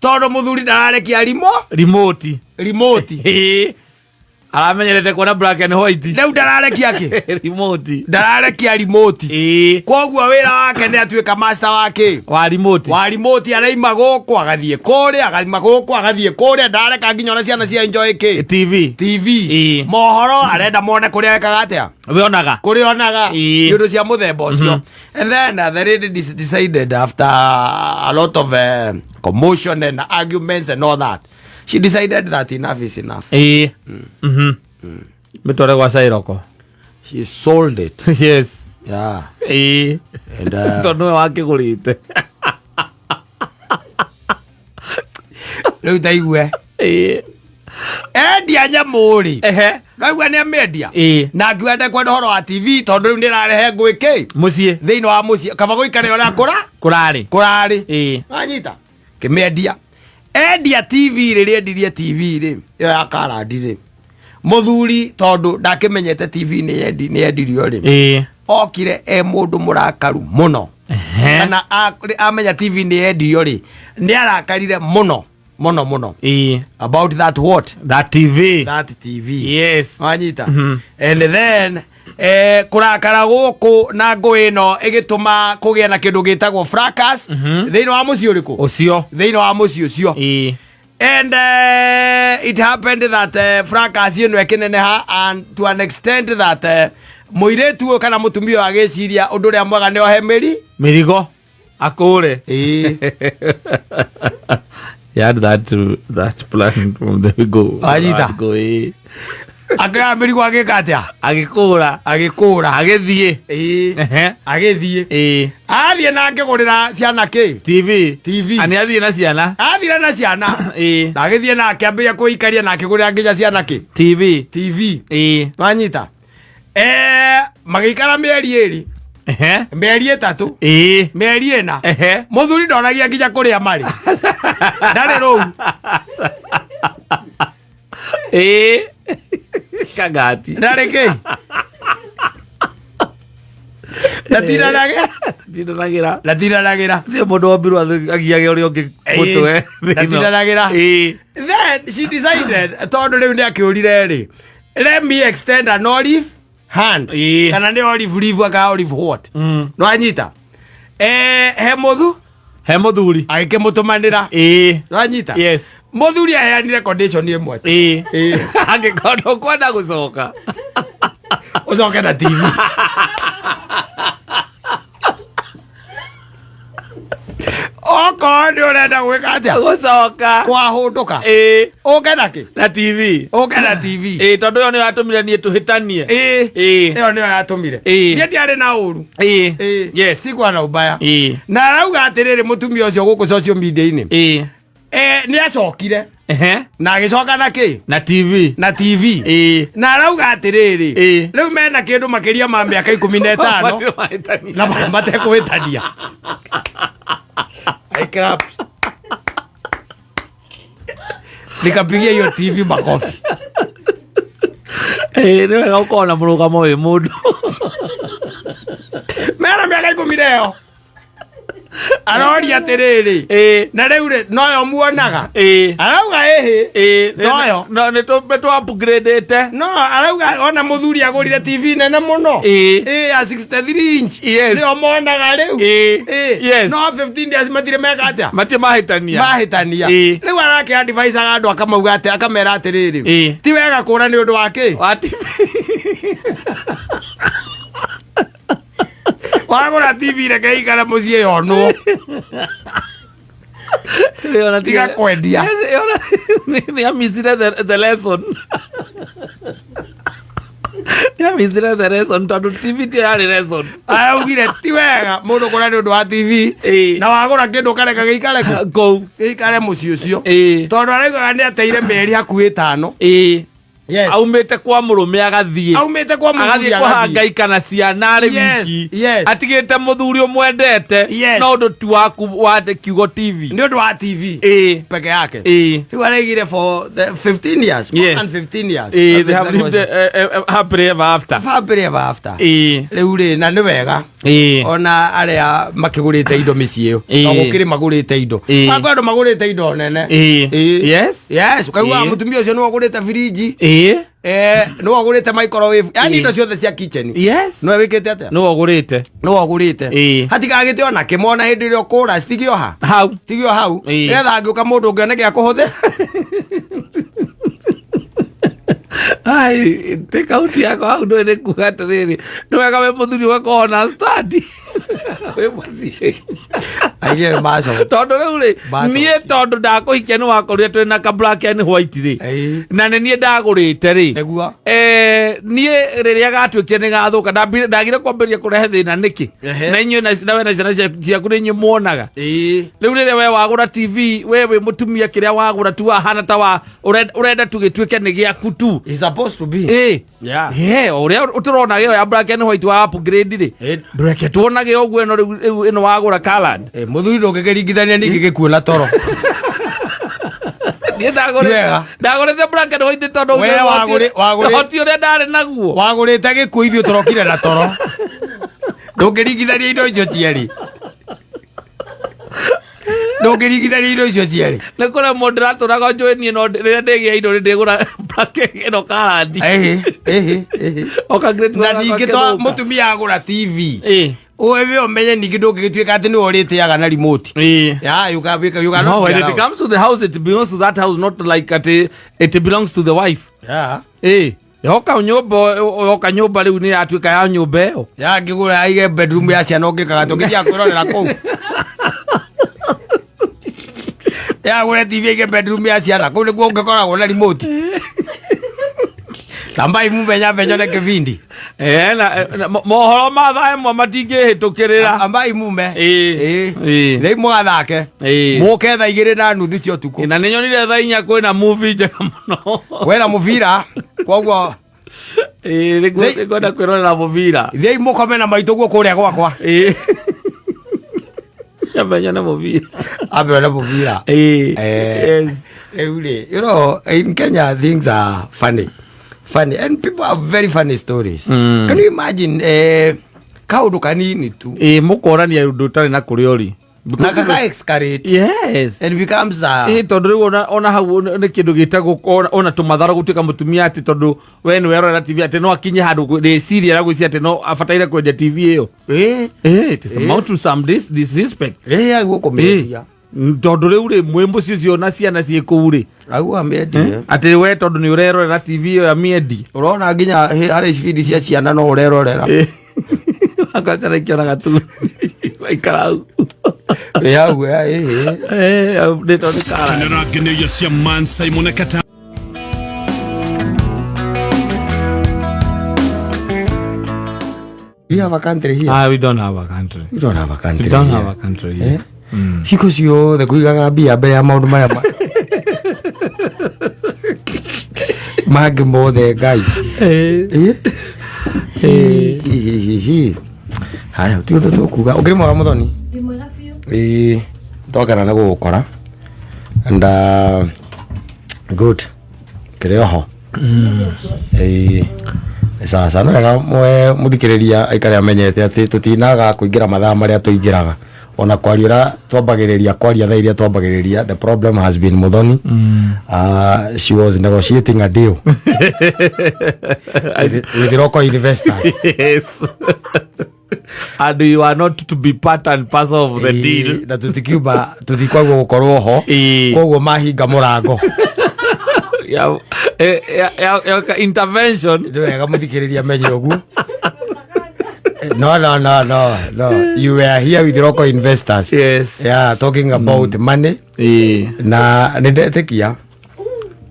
S1: tondũ mũthuri ndararekia rimo
S2: Remote.
S1: Remote.
S2: Aramenyerete kuona black and white.
S1: Rĩu ndararekia kĩ?
S2: Remote.
S1: Ndararekia remote. Koguo wĩra wake nĩ atuĩka master wa kĩ?
S2: Wa remote.
S1: Wa remote. Araima gũkũ agathiĩ kũrĩa, akaima gũkũ agathiĩ kũrĩa, ndareka nginya ona ciana cia enjoy kĩ?
S2: TV.
S1: TV. Mohoro arenda mone kũrĩa ekaga atĩa?
S2: Wĩonaga.
S1: Kũrĩa onaga. Iũndũ cia mũthemba ũcio. And then the lady decided after a lot of commotion and arguments and all that, she decided that enough is enough.
S2: Mĩtware gwa Cairoko.
S1: She sold it. Yeah. And,
S2: Tondũ nĩwe wakĩgũrĩte.
S1: Rĩu taigue, endia nyamũ rĩ, naigua nĩ amĩendia, na ngiuga ndekwenda ũhoro wa TV tondũ rĩu nĩ ĩrarehe ngũĩ kĩ?
S2: Mũciĩ.
S1: Thĩinĩ wa mũciĩ, kaba gũikare ũrĩa kũra
S2: Kũrarĩ.
S1: Kũrarĩ. Wanyita? Kĩmĩendia, endia TV rĩrĩa endirie TV rĩ, ĩyo ya karandi rĩ, mũthuri tondũ ndakĩmenyete TV nĩ yendirio rĩ, okire e mũndũ mũrakaru mũno. Kana amenya TV nĩ yendirio rĩ, nĩ arakarire mũno mũno mũno about that what?
S2: That TV.
S1: That TV. Wanyita? And then kurakara gũkũ na ngũĩ ĩno ĩgĩtũma kũgĩe na kĩndũ gĩtagwo fracas thĩinĩ wa mũciĩ ũrĩkũ?
S2: Ũcio.
S1: Thĩinĩ wa mũciĩ ũcio. And it happened that fracas ĩno ĩkĩneneha, and to an extent that mũirĩtu ũyũ kana mũtumia ũyũ agĩciria ũndũ ũrĩa mwega nĩ ohe mĩri
S2: Mĩrigo akũre. He had that plan from the go.
S1: Wanyita?
S2: Go.
S1: Akĩoya mĩrigo agĩka atĩa?
S2: Agĩkũra.
S1: Agĩkũra.
S2: Agĩthiĩ.
S1: Ĩĩ.
S2: Ehe.
S1: Agĩthiĩ.
S2: Ĩĩ.
S1: Athiĩ na akĩgũrĩra ciana kĩ?
S2: TV.
S1: TV.
S2: Na nĩ athiĩ na ciana.
S1: Athire na ciana.
S2: Ĩĩ.
S1: Na agĩthiĩ na akĩambĩrĩria kũikaria na akĩgũrĩra nginya ciana kĩ?
S2: TV.
S1: TV.
S2: Ĩĩ.
S1: Wanyita? Magĩikara mĩeri ĩrĩ.
S2: Ehe.
S1: Mĩeri 3.
S2: Ĩĩ.
S1: Mĩeri 4.
S2: Ehe.
S1: Mũthuri ndonagia nginya kũrĩa marĩ. Ndarĩ rũu.
S2: Ĩĩ. Kagati.
S1: Ndarĩ kĩ? Ndatindanagĩra.
S2: Ndatindanagĩra.
S1: Ndatindanagĩra.
S2: Nĩ mũndũ wombirwo agiage ũrĩa ũngĩ mũtwe.
S1: Ndatindanagĩra.
S2: Ĩĩ.
S1: Then she decided tondũ rĩu nĩ akĩũrire rĩ, let me extend an olive hand.
S2: Ĩĩ.
S1: Kana nĩ olive leaf aka olive what? Nĩwanyita? He mũthu
S2: He mũthuri.
S1: Agĩkĩmũtũmanĩra.
S2: Ĩĩ.
S1: Nĩwanyita?
S2: Yes.
S1: Mũthuri aheanire condition ĩmwe.
S2: Ĩĩ.
S1: Ĩĩ.
S2: Angĩkorwo ndũkwenda gũcoka.
S1: Ũcoke na TV. Okorwo nĩ ũrenda gwĩka atĩa?
S2: Gũcoka.
S1: Kwahũndũka.
S2: Ĩĩ.
S1: Ũke na kĩ?
S2: Na TV.
S1: Ũke na TV.
S2: Ĩĩ, tondũ ĩyo nĩyo yatũmire niĩ tũhĩtanie.
S1: Ĩĩ.
S2: Ĩĩ.
S1: Ĩyo nĩyo yatũmire.
S2: Ĩĩ.
S1: Niĩ ndiarĩ na ũru.
S2: Ĩĩ.
S1: Ĩĩ.
S2: Yes.
S1: Sikuwa na ubaya.
S2: Ĩĩ.
S1: Na arauga atĩrĩrĩ mũtumia ũcio gũkũ social media-inĩ.
S2: Ĩĩ.
S1: Nĩ acokire.
S2: Ehe.
S1: Na agĩcoka na kĩ?
S2: Na TV.
S1: Na TV.
S2: Ĩĩ.
S1: Na arauga atĩrĩrĩ.
S2: Ĩĩ.
S1: Rĩu mena kĩndũ makĩria ma mĩaka 15.
S2: Matirĩ mahĩtania.
S1: Na matekũhĩtania. I clapped. Nikapigia hiyo TV makofi.
S2: Ĩĩ, nĩ wega gũkorwo na mũrũgamo wĩ mũndũ.
S1: Mena mĩaka ikũmi na ĩyo. Aroria atĩrĩrĩ.
S2: Ĩĩ.
S1: Na rĩu rĩ, noyo muonaga.
S2: Ĩĩ.
S1: Arauga ĩhĩ.
S2: Ĩĩ.
S1: Toyo.
S2: No, nĩ tũ upgrade-ĩte.
S1: No, arauga ona mũthuri agũrire TV nene mũno.
S2: Ĩĩ.
S1: Ĩĩ, ya 63 inch.
S2: Yes.
S1: Nĩyo monaga rĩu.
S2: Ĩĩ.
S1: Ĩĩ.
S2: Yes.
S1: No 15 years matirĩ meka atĩa?
S2: Matirĩ mahĩtania.
S1: Mahĩtania.
S2: Ĩĩ.
S1: Rĩu arake advice andũ akamauga atĩ akamera atĩrĩrĩ.
S2: Ĩĩ.
S1: Ti wega kũra nĩ ũndũ wa kĩ?
S2: Wa TV.
S1: Wagũra TV reke ikare mũciĩ yonwo. Tiga kwendia.
S2: Nĩ amissire the lesson. Nĩ amissire the lesson tondũ TV ti yarĩ lesson.
S1: Araugire ti wega mũndũ kũra nĩ ũndũ wa TV.
S2: Ĩĩ.
S1: Na wagũra kĩndũ ũkareka gĩikare kũ?
S2: Kũu.
S1: Gĩikare mũciĩ ũcio.
S2: Ĩĩ.
S1: Tondũ araugaga nĩ ateire mĩeri hakuhĩ 5.
S2: Ĩĩ.
S1: Yes.
S2: Aumĩte kwa mũrũme agathiĩ.
S1: Aumĩte kwa mũthuri
S2: agathiĩ
S1: agathiĩ.
S2: kũhangaika na ciana arĩ
S1: Yes,
S2: wiki.
S1: yes.
S2: Atigĩte mũthuri ũmwendete.
S1: Yes.
S2: No ũndũ tu waku wa kiugo TV.
S1: Nĩ ũndũ wa TV.
S2: Ĩĩ.
S1: Peke yake.
S2: Ĩĩ.
S1: Rĩu araigire for the 15 years. More
S2: Yes.
S1: than 15 years.
S2: Ĩĩ,
S1: That's
S2: they have
S1: exactly
S2: lived
S1: what she-
S2: happily ever after.
S1: Happily ever after.
S2: Ĩĩ.
S1: Rĩu rĩ, na nĩ wega.
S2: Ĩĩ.
S1: Ona arĩa makĩgũrĩte indo mĩciĩ ĩyo.
S2: Ĩĩ.
S1: No gũkĩrĩ magũrĩte indo.
S2: Ĩĩ.
S1: Kwĩ andũ magũrĩte indo nene.
S2: Ĩĩ.
S1: Ĩĩ.
S2: Yes.
S1: Yes, ũkaigua
S2: Ĩĩ.
S1: mũtumia ũcio nĩwe ũgũrĩte firiji.
S2: Ĩĩ.
S1: Nĩwe ũgũrĩte microwave. Yaani
S2: Ĩĩ.
S1: indo ciothe cia kitchen.
S2: Yes.
S1: Nĩwe wĩkĩte atĩa?
S2: Nĩwe ũgũrĩte.
S1: Nĩwe ũgũrĩte.
S2: Ĩĩ.
S1: Hatigagĩte ona kĩmwe ona hĩndĩ ĩrĩa ũkũra citigio ha.
S2: Hau.
S1: Tigio hau.
S2: Ĩĩ.
S1: Nĩgetha angĩũka mũndũ ũngĩ one gĩa kũhũthĩra.
S2: Ai, take out yako hau ndũĩ nĩ kuga atĩrĩrĩ nĩ wega wĩ mũthuri ũgakorwo na stand wĩ mũciĩ.
S1: Aigire nĩ macoka.
S2: Tondũ rĩu rĩ,
S1: Macoka.
S2: niĩ tondũ ndakũhikia nĩ wakorire twĩ na ka black and white rĩ.
S1: Ĩĩ.
S2: Na nĩ niĩ ndagũrĩte rĩ.
S1: Nĩguo.
S2: Niĩ rĩrĩa gatuĩkire nĩ gathũka, ndagire kwambĩrĩria kũrehe thĩna nĩkĩ?
S1: Ehe.
S2: Na inyuĩ na we na ciana ciaku nĩ inyuĩ muonaga.
S1: Ĩĩ.
S2: Rĩu rĩrĩa we wagũra TV, we wĩ mũtumia kĩrĩa wagũra tu wahana ta wa ũrenda tu gĩtuĩke nĩ gĩaku tu.
S1: It's supposed to be.
S2: Ĩĩ.
S1: Yeah.
S2: Ĩĩ, o ũrĩa tũrona ĩyo ya black and white wa upgrade rĩ.
S1: Ĩĩ.
S2: Ndũreke tuonage ũguo ĩno rĩu ĩno wagũra colored.
S1: Mũthuri ndũngĩkĩringithania ningĩ gĩkuũ na toro.
S2: Niĩ
S1: Ti wega.
S2: ndagũrĩte black and white tondũ
S1: We
S2: ũhoti ũrĩa ndarĩ naguo.
S1: Wagũrĩte gĩkuũ ithuĩ tũrokire na toro. Ndũngĩringithania indo icio cierĩ. Ndũngĩringithania indo icio cierĩ.
S2: Nĩ kũrĩa mũndũ ndĩratũraga njũĩ niĩ no rĩrĩa ndĩgĩa indo nĩ ndĩgũra black ĩno colored.
S1: Ĩhĩ, ĩhĩ, ĩhĩ.
S2: Oka grade
S1: Na ningĩ to mũtumia agũra TV.
S2: Ĩĩ.
S1: Wewe ũmenye ningĩ ndũngĩgĩtuĩka atĩ nĩwe ũrĩtĩaga na remote.
S2: Ĩĩ.
S1: Yeah, you can, you can, you cannot
S2: No,
S1: be
S2: when it
S1: allowed.
S2: comes to the house, it belongs to that house, not like it belongs to the wife.
S1: Yeah.
S2: Ĩĩ. Yoka nyũmba, yoka nyũmba rĩu nĩ yatuĩka ya nyũmba ĩyo.
S1: Ya ngĩgũra aige bedroom ya ciana ũngĩkaga tũngĩthiaga kwĩrorera kũu. Ya gũre TV aige bedroom ya ciana kũu nĩkuo ũngĩkoragwo na remote. Tambai mume nyambe nyone kibindi.
S2: Eh, na mohoro ma thaa ĩmwe matingĩhĩtũkĩrĩra.
S1: Ambai mume.
S2: Ĩĩ. Ĩĩ.
S1: Rĩu mũgathake.
S2: Ĩĩ.
S1: Mũke thaa 2:30 cia ũtukũ.
S2: Na nĩ nyonire thaa 4 kwĩna movie njega mũno.
S1: Wena mũbira. Koguo
S2: Ĩĩ, nĩngwenda kwĩrorera mũbira.
S1: Thiĩi mũkome na maitũ guo kũrĩa gwakwa.
S2: Ĩĩ. Nyambe nyone mũbira.
S1: Ambe one mũbira.
S2: Ĩĩ.
S1: Yes. Rĩu rĩ, you know, in Kenya things are funny. Funny and people have very funny stories. Can you imagine kaũndũ kanini tu
S2: Ĩĩ, mũkorania ũndũ ũtarĩ na kũrĩa ũrĩ.
S1: Na kaka escalate.
S2: Yes.
S1: And becomes a
S2: Ĩĩ, tondũ rĩu ona hau nĩ kĩndũ gĩtagwo ona tũmathara gũtuĩka mũtumia atĩ tondũ we nĩ werorera TV atĩ no akinye handũ rĩciria rĩa gwĩciria atĩ no abataire kwendia TV ĩyo.
S1: Ĩĩ.
S2: Ĩĩ, it is amount to some disrespect.
S1: Ĩĩ, aguo kũmĩendia.
S2: Ĩĩ, tondũ rĩu rĩ mwĩ mũciĩ ũcio na ciana ciĩ kũu rĩ.
S1: Aguo amĩendie.
S2: Atĩ we tondũ nĩ ũrerorera TV ĩyo amĩendie.
S1: Ũrona nginya harĩ ibindi cia ciana no ũrerorera.
S2: Ĩĩ. Akacara ikĩonaga tu. Waikara hau.
S1: Ĩ hau, ĩ, ĩ.
S2: Ĩĩ, nĩ tondũ kara.
S4: Kenera ngenyo cia Man Simon Kata.
S1: We have a country here.
S2: Ah, we don't have a country.
S1: We don't have a country.
S2: We don't
S1: here.
S2: have a country here.
S1: Eh? Hingo ciothe kũigaga mbia mbere ya maũndũ marĩa mangĩ mothe Ngai.
S2: Eh.
S1: Eh? Hihihihi. Haya, ti ũndũ tũkuga. Ũkĩrĩ mwega Mũthoni?
S6: Ndĩ mwega biũ.
S1: Ĩĩ, twakena nĩ gũgũkora. And good. Kĩrĩ oho. Ĩĩ. Sasa no wega mũthikĩrĩria aikare amenyete atĩ tũtinaga kũingĩra mathaa marĩa tũingĩraga. Ona kwaria ũrĩa twambagĩrĩria kwaria thaa iria twambagĩrĩria, the problem has been Muthoni. She was negotiating a deal with local investors.
S2: Yes. And you are not to be part and parcel of the deal.
S1: Na tũtikiuma tũtikwagwo gũkorwo ho.
S2: Ĩĩ.
S1: Koguo mahinga mũrango.
S2: Ya, ya intervention.
S1: Nĩ wega mũthikĩrĩria amenye ũguo. No, no, no, no, no. You were here with local investors.
S2: Yes.
S1: Yeah, talking about money.
S2: Ĩĩ.
S1: Na nĩ ndetĩkia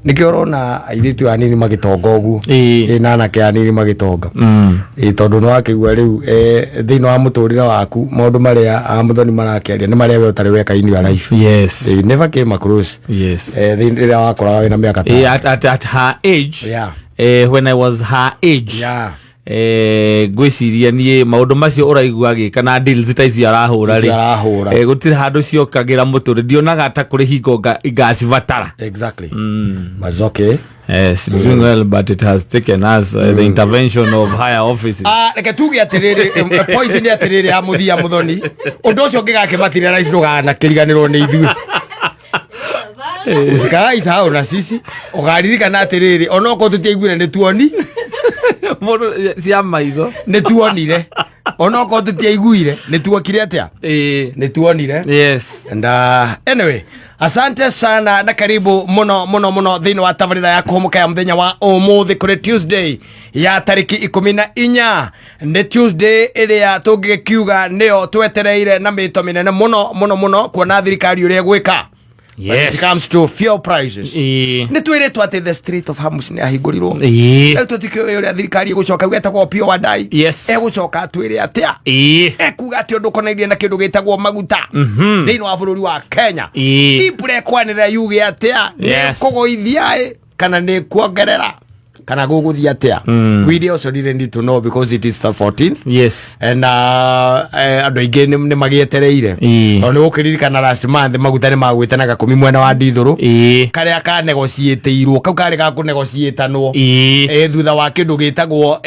S1: nĩkĩo ũrona airĩtu anini magĩtonga ũguo.
S2: Ĩĩ.
S1: Ĩĩ, na anake anini magĩtonga. Ĩĩ, tondũ nĩ wakĩigua rĩu thĩinĩ wa mũtũrĩre waku maũndũ marĩa a Muthoni marakĩaria nĩ marĩa we ũtarĩ weka in your life.
S2: Yes.
S1: They never came across.
S2: Yes.
S1: Thĩinĩ rĩrĩa wakoraga wĩna mĩaka ta.
S2: Eh, at her age.
S1: Yeah.
S2: When I was her age.
S1: Yeah.
S2: Ngwĩciria niĩ maũndũ macio ũraigua agĩka na deals ta icio arahũra rĩ.
S1: Icio arahũra.
S2: Gũtirĩ handũ ciokagĩra mũtũrĩ ndionaga ta kũrĩ hingo ngacibatara.
S1: Exactly. But it's okay.
S2: Yes, it's doing well, but it has taken us the intervention of higher offices.
S1: Reke tuge atĩrĩrĩ, point nĩ atĩrĩrĩ ya mũthia Muthoni, ũndũ ũcio ũngĩgakĩmatirĩa rais ndũganakĩriganĩrwo nĩ ithuĩ. Usikaisahau na sisi ũkaririkana atĩrĩrĩ, onokorwo tũtiaiguire nĩ tuoni.
S2: Mũndũ cia maitho.
S1: Nĩ tuonire. Onokorwo tũtiaiguire nĩ tuokire atĩa? Nĩ tuonire.
S2: Yes.
S1: And anyway, asante sana na karibu muno muno muno thĩinĩ wa tabarĩra ya kũhũmũka ya mũthenya wa ũmũthĩ kũrĩ Tuesday ya tarĩki 14. Nĩ Tuesday ĩrĩa tũngĩkiuga nĩyo twetereire na mĩto mĩnene mũno mũno mũno kuona thirikari ũrĩa ĩgwĩka. When it
S2: Yes.
S1: comes to fuel prices.
S2: Ĩĩ.
S1: Nĩ twĩrĩtwo atĩ the Strait of Hormuz nĩ yahingũrirwo.
S2: Ĩĩ.
S1: Rĩu tũtikĩũĩ ũrĩa thirikari ĩgũcoka getagwo Opiyo Wandayi.
S2: Yes.
S1: Egũcoka atwĩre atĩa?
S2: Ĩĩ.
S1: Ekuga atĩ ũndũ ũkonainie na kĩndũ gĩtagwo maguta thĩinĩ wa bũrũri wa Kenya.
S2: Ĩĩ.
S1: Ipura ĩkwanĩrĩra yuge atĩa? Nĩ
S2: Yes.
S1: kũgũithia ĩ kana nĩ kuongerera kana gũgũthiĩ atĩa? We also didn't need to know because it is the 14th.
S2: Yes.
S1: And andũ aingĩ nĩ magĩetereire.
S2: Ĩĩ.
S1: Tondũ nĩ gũkĩririkana last month maguta nĩ magwĩte na gakũmi mwena wa ndithũrũ.
S2: Ĩĩ.
S1: Karĩa ka negotiatĩirwo kau karĩ ga kũnegotiatanwo.
S2: Ĩĩ.
S1: Thutha wa kĩndũ gĩtagwo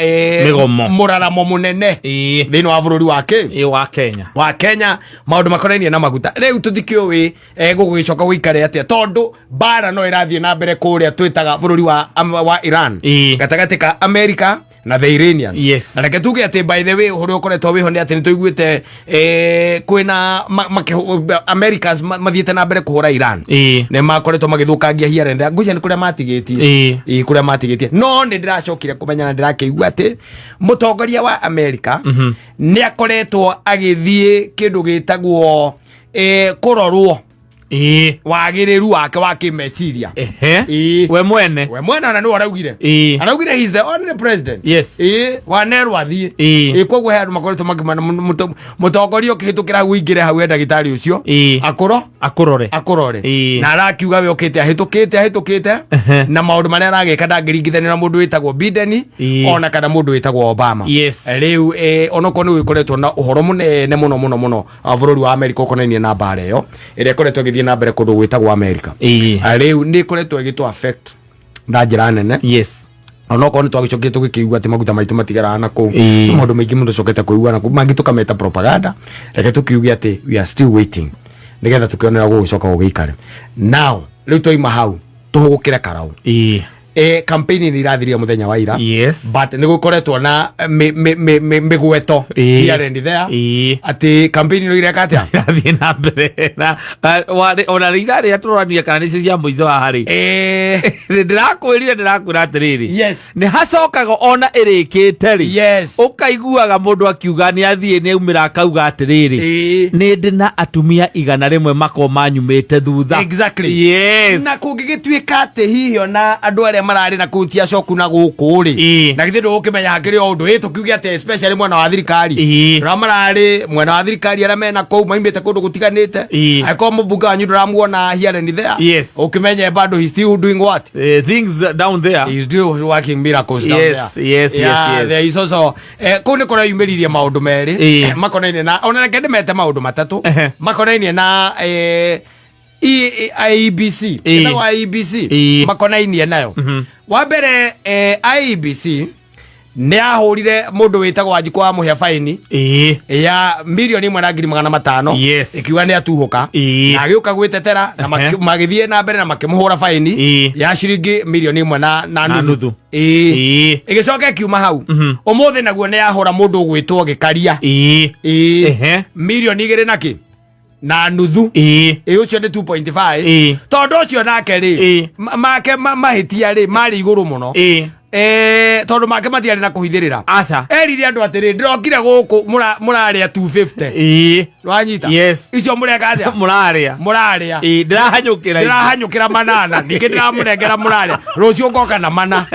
S2: Mĩgomo.
S1: mũraramo mũnene
S2: Ĩĩ.
S1: thĩinĩ wa bũrũri wa kĩ?
S2: Ĩĩ, wa Kenya.
S1: Wa Kenya, maũndũ makonainie na maguta. Rĩu tũtikĩũĩ gũgĩcoka gũikare atĩa tondũ mbara no ĩrathiĩ na mbere kũrĩa twĩtaga bũrũri wa Iran.
S2: Ĩĩ.
S1: Gatagatĩ ka America na the Iranians.
S2: Yes.
S1: Na reke tuge atĩ by the way ũhoro ũkoretwo wĩho nĩ atĩ nĩ tũiguĩte kwĩna Americans mathiĩte na mbere kũhũra Iran.
S2: Ĩĩ.
S1: Nĩ makoretwo magĩthũkangia here and there. Ngwĩciria nĩ kũrĩa matigĩtie.
S2: Ĩĩ.
S1: Ĩĩ, kũrĩa matigĩtie. No nĩ ndĩracokire kũmenya na ndĩrakĩigua atĩ mũtongoria wa America nĩ akoretwo agĩthiĩ kĩndũ gĩtagwo kũrorwo. Wagĩrĩru wake wa kĩmeciria.
S2: We mwene.
S1: We mwene ona nĩwe araugire. Araugire he is the only president wanerwo athiĩ. Koguo he andũ makoretwo makĩmana mũtongoria ũkĩhĩtũkĩra hau ũingĩre hau he ndagĩtarĩ ũcio akũro
S2: Akũrore.
S1: Akũrore. Na arakiuga we ũkĩte ahĩtũkĩte na maũndũ marĩa aragĩka ndangĩringithanio na mũndũ wĩtagwo Biden ona kana mũndũ wĩtagwo Obama. Rĩu onokorwo nĩ gũkoretwo na ũhoro mũnene mũno mũno mũno bũrũri wa Amerika ũkonainie na mbara ĩyo ĩrĩa ĩkoretwo ĩgĩthiĩ na mbere kũndũ gwĩtagwo Amerika. Rĩu nĩ ĩkoretwo ĩgĩtũ affect na njĩra nene, onokorwo nĩ twagĩcokire tũgĩkĩigua atĩ maguta maitũ matigaraga na kũu. Maũndũ maingĩ mũno tũcokete kũigua na kũu, mangĩ tũkameta propaganda. Reke tũkiuge atĩ we are still waiting nĩgetha tũkĩonera gũgĩcoka gũgĩikare. Now rĩu twaima hau tũhũgũkĩre karau. Campaign nĩ irathirie mũthenya wa ira, but nĩ gũkoretwo na mĩgweto here and there atĩ campaign ĩno ireka atĩa.
S2: Irathiĩ na mbere na ona rĩira rĩrĩa tũrorania kana nĩcio cia mũico haha rĩ, ndĩrakwĩrire, ndĩrakwĩra atĩrĩrĩ, nĩ hacokaga ona ĩrĩkĩte rĩ, ũkaiguaga mũndũ akiuga nĩ athiĩ, nĩ aumĩra akauga atĩrĩrĩ, nĩ ndĩ na atumia 100 makorwo manyumĩte thutha.
S1: Na kũngĩgĩtuĩka atĩ hihi ona andũ arĩa mararĩ na kũu ti acoku na gũkũ rĩ, na githĩ ndũgũkĩmenya hakĩrĩ o ũndũ ĩ tũkiuge atĩ especially mwena wa thirikari, arĩa mararĩ mwena wa thirikari, arĩa mena kũu maimĩte kũndũ gũtiganĩte, angĩkorwo mũmbunge wanyu ndũramuona here and there, ũkĩmenye bado he's still doing what?
S2: Things down there.
S1: He's still working miracles down there. There is also kũu nĩ kũreyumĩririe maũndũ merĩ makonainie na, ona reke ndĩmete maũndũ matatũ makonainie na IEBC. Ĩtagwo IEBC. Makonainie nayo. Wa mbere, IEBC nĩ yahũrire mũndũ wĩtagwo Wanjikũ wa Mũhĩa baini ya 1,500,000, ĩkiuga nĩ atuhũka, na agĩũka gwĩtetera na magĩthiĩ na mbere na makĩmũhũra baini ya ciringi 1 na
S2: Na
S1: nuthu.
S2: nuthu.
S1: Ĩgĩcoka ĩkiuma hau. Ũmũthĩ naguo nĩ yahũra mũndũ ũgwĩtwo Gĩkaria 2.5 mirioni na nuthu. Ũcio nĩ 2.5. Tondũ ũcio nake rĩ, make mahĩtia rĩ marĩ igũrũ mũno. Tondũ make matiarĩ na kũhithĩrĩra.
S2: Aca.
S1: Erire andũ atĩrĩ, ndĩrokire gũkũ mũrarĩa 250. Wanyita?
S2: Yes.
S1: Icio mũreka atĩa?
S2: Mũrarĩa.
S1: Mũrarĩa.
S2: Ndĩrahanyũkĩra icio.
S1: Ndĩrahanyũkĩra manana, ningĩ ndĩramũnengera mũrarĩa, rũciũ ngoka na mana.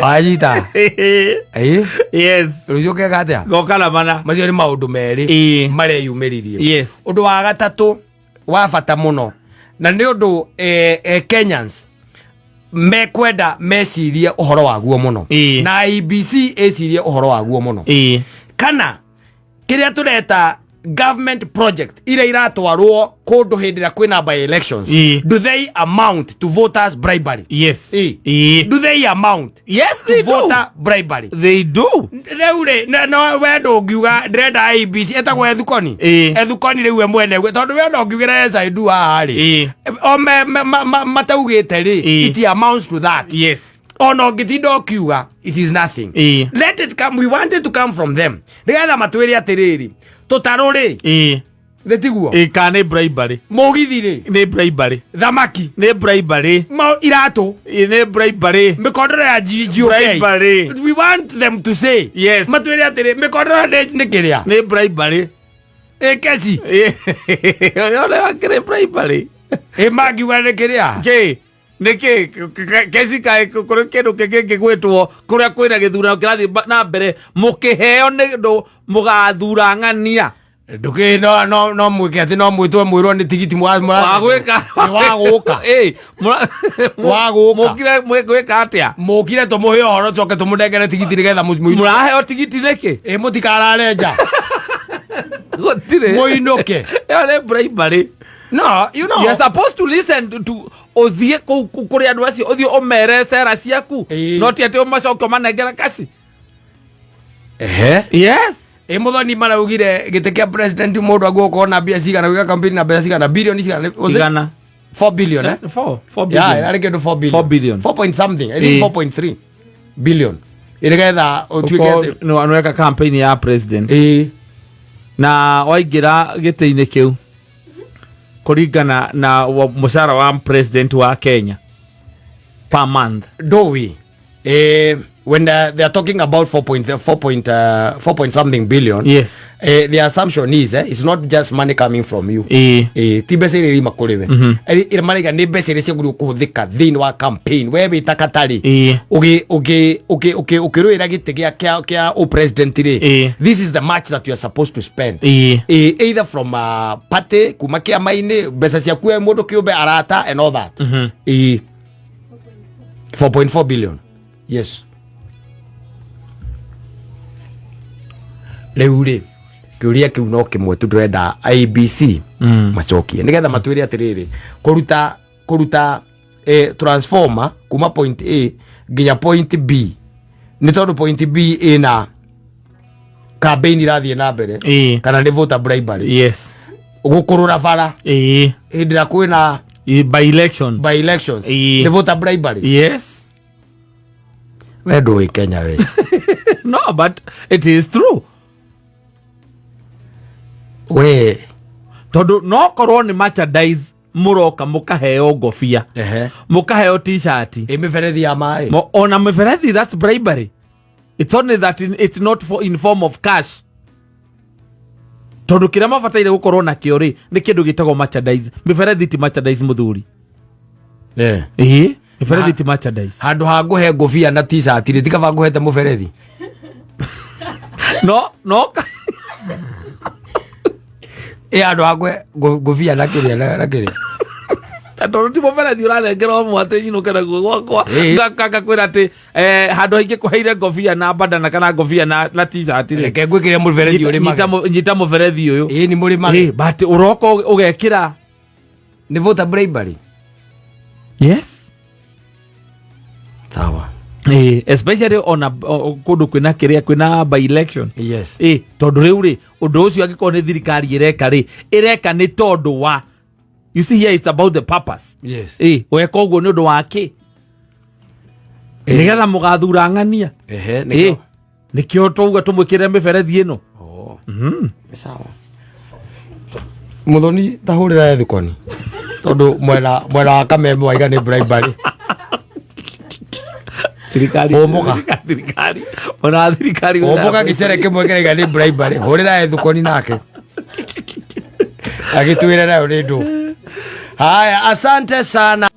S1: Wanyita? Rũciũ ngeka atĩa?
S2: Ngoka na mana.
S1: Macio nĩ maũndũ merĩ mareyumĩririe. Ũndũ wa gatatũ wa bata mũno na nĩ ũndũ Kenyans mekwenda mecirie ũhoro waguo mũno, na IEBC ĩcirie ũhoro waguo mũno, kana kĩrĩa tũreta government project iria iratwarwo kũndũ hĩndĩ ĩrĩa kwĩna by elections, do they amount to voters bribery?
S2: Yes.
S1: Do they amount
S2: Yes,
S1: to
S2: they do.
S1: voter bribery?
S2: They do.
S1: Rĩu rĩ, no we ndũngiuga ndĩrenda IEBC ĩtagwo Ethukoni. Ethukoni rĩu we mwene tondũ we ona ũngiugĩra yes I do haha rĩ, o mataugĩte rĩ, it amounts to that. Ona ũngĩtinda ũkiuga, it is nothing. Let it come, we want it to come from them nĩgetha matwĩre atĩrĩrĩ, tũtarũ rĩ, thĩ tiguo?
S2: Kana nĩ bribery.
S1: Mũgithi rĩ?
S2: Nĩ bribery.
S1: Thamaki?
S2: Nĩ bribery.
S1: Iratũ?
S2: Nĩ bribery.
S1: Mĩkondoro ya GOK?
S2: Bribery.
S1: We want them to say, matwĩre atĩrĩ, mĩkondoro nĩ kĩrĩa?
S2: Nĩ bribery.
S1: Ĩ keci?
S2: Ona wakĩrĩ bribery.
S1: Ĩ mangiuga nĩ kĩrĩa?
S2: Kĩ nĩkĩ keci kaĩ kũrĩ kĩndũ kĩngĩ kĩgwĩtwo kũrĩa kwĩna gĩthurano kĩrathiĩ na mbere mũkĩheo nĩ ndũ mũgathura ng'ania?
S1: Ndũkĩ no mwĩke atĩ no mwĩtwo mwĩrwo nĩ tigiti
S2: Wagwĩka.
S1: Nĩ wagũka. Wagũka.
S2: Mũkire gwĩka atĩa?
S1: Mũkire tũmũhe ũhoro coke tũmũnengere tigiti nĩgetha
S2: Mũraheo tigiti nĩkĩ?
S1: Ĩ mũtikarare nja.
S2: Gũtirĩ.
S1: Mũinũke.
S2: Ĩyo nĩ bribery.
S1: No, you know.
S2: You are supposed to listen to ũthiĩ kũu kũrĩ andũ acio, ũthiĩ ũmere cera ciaku, no ti atĩ ũmacoke ũmanengere kaci. Yes.
S1: Ĩ Mũthoni maraugire gĩtĩ kĩa president mũndũ agũkorwo na mbia cigana, gwĩka campaign na mbia cigana, bilioni cigana? Was it
S2: Igana.
S1: 4 billion, eh?
S2: 4
S1: Yeah,
S2: billion.
S1: yarĩ kĩndũ 4 billion.
S2: 4 billion.
S1: 4 point something, I think. 4.3 billion ĩnĩgetha ũtuĩke
S2: Ũkorwo
S1: atĩ
S2: nĩweka campaign ya president na waingĩra gĩtĩ-inĩ kĩu kũringana na mũcara wa president wa Kenya per month.
S1: Ndũĩ. When they are talking about 4 point something billion, the assumption is it's not just money coming from you. Ti mbeca iria irima kũrĩ we. Iria maraiga nĩ mbeca iria ciagĩrĩirwo kũhũthĩka thĩinĩ wa campaign we wĩ ta katarĩ ũkĩrũĩra gĩtĩ kĩa ũpresident rĩ, this is the much that you are supposed to spend, either from a party, kuma kĩama-inĩ, mbeca ciaku we mũndũ kĩũmbe, arata and all that. 4.4 billion, yes. Rĩu rĩ, kĩũria kĩu no kĩmwe tu ndĩrenda IEBC macokie nĩgetha matwĩre atĩrĩrĩ, kũruta transformer kuma point A nginya point B nĩ tondũ point B ĩna campaign irathiĩ na mbere kana nĩ voter bribery? Gũkũrũra bara hĩndĩ ĩrĩa kwĩna
S2: By election.
S1: By elections nĩ voter bribery?
S2: Yes.
S1: We ndũĩ Kenya we.
S2: No, but it is true.
S1: We.
S2: Tondũ no korwo nĩ merchandise mũroka mũkaheo ngobia, mũkaheo T-shirt,
S1: ĩ mĩberethi ya maĩ?
S2: Ona mĩberethi, that's bribery. It's only that it's not for in form of cash, tondũ kĩrĩa mabataire gũkorwo nakĩo rĩ nĩ kĩndũ gĩtagwo merchandise. Mĩberethi ti merchandise, mũthuri. Ĩĩ, mĩberethi ti merchandise.
S1: Handũ ha ngũhe ngũbia na T-shirt rĩ, ti kaba ngũhete mũberethi?
S2: No.
S1: Ĩ handũ ha ngũhe ngũbia na kĩrĩa na kĩrĩa.
S2: Tondũ ti mũberethi ũranengera ũmwe atĩ nyinũke naguo gwakwa. Ngakwĩra atĩ handũ haingĩ kũheire ngobia na bandana kana ngobia na T-shirt rĩ,
S1: Reke ngwĩkĩre mũberethi ũrĩ
S2: nyita mũberethi ũyũ.
S1: Ĩĩ, nĩ mũrĩ mage.
S2: But ũroka ũgekĩra.
S1: Nĩ voter bribery?
S2: Yes.
S1: Sawa.
S2: Especially ona kũndũ kwĩna kĩrĩa kwĩna by election. Tondũ rĩu rĩ, ũndũ ũcio angĩkorwo nĩ thirikari ĩreka rĩ, ĩreka nĩ tondũ wa, you see, here it's about the purpose. Weka ũguo nĩ ũndũ wa kĩ? Nĩgetha mũgathura ng'ania.
S1: Nĩkĩo.
S2: Nĩkĩo twauga tũmwĩkĩre mĩberethi ĩno.
S1: Oh. Nĩ sawa. Muthoni, tahũrĩra ethukoni tondũ mwena wa Kameme waiga nĩ bribery.
S2: Thirikari.
S1: Hũmũka.
S2: Thirikari, ona thirikari.
S1: Hũmũka, gĩcere kĩmwe kĩraiga nĩ bribery. Hũrĩra ethukoni nake agĩtwĩre nayo nĩ ndũ. Haya, asante sana.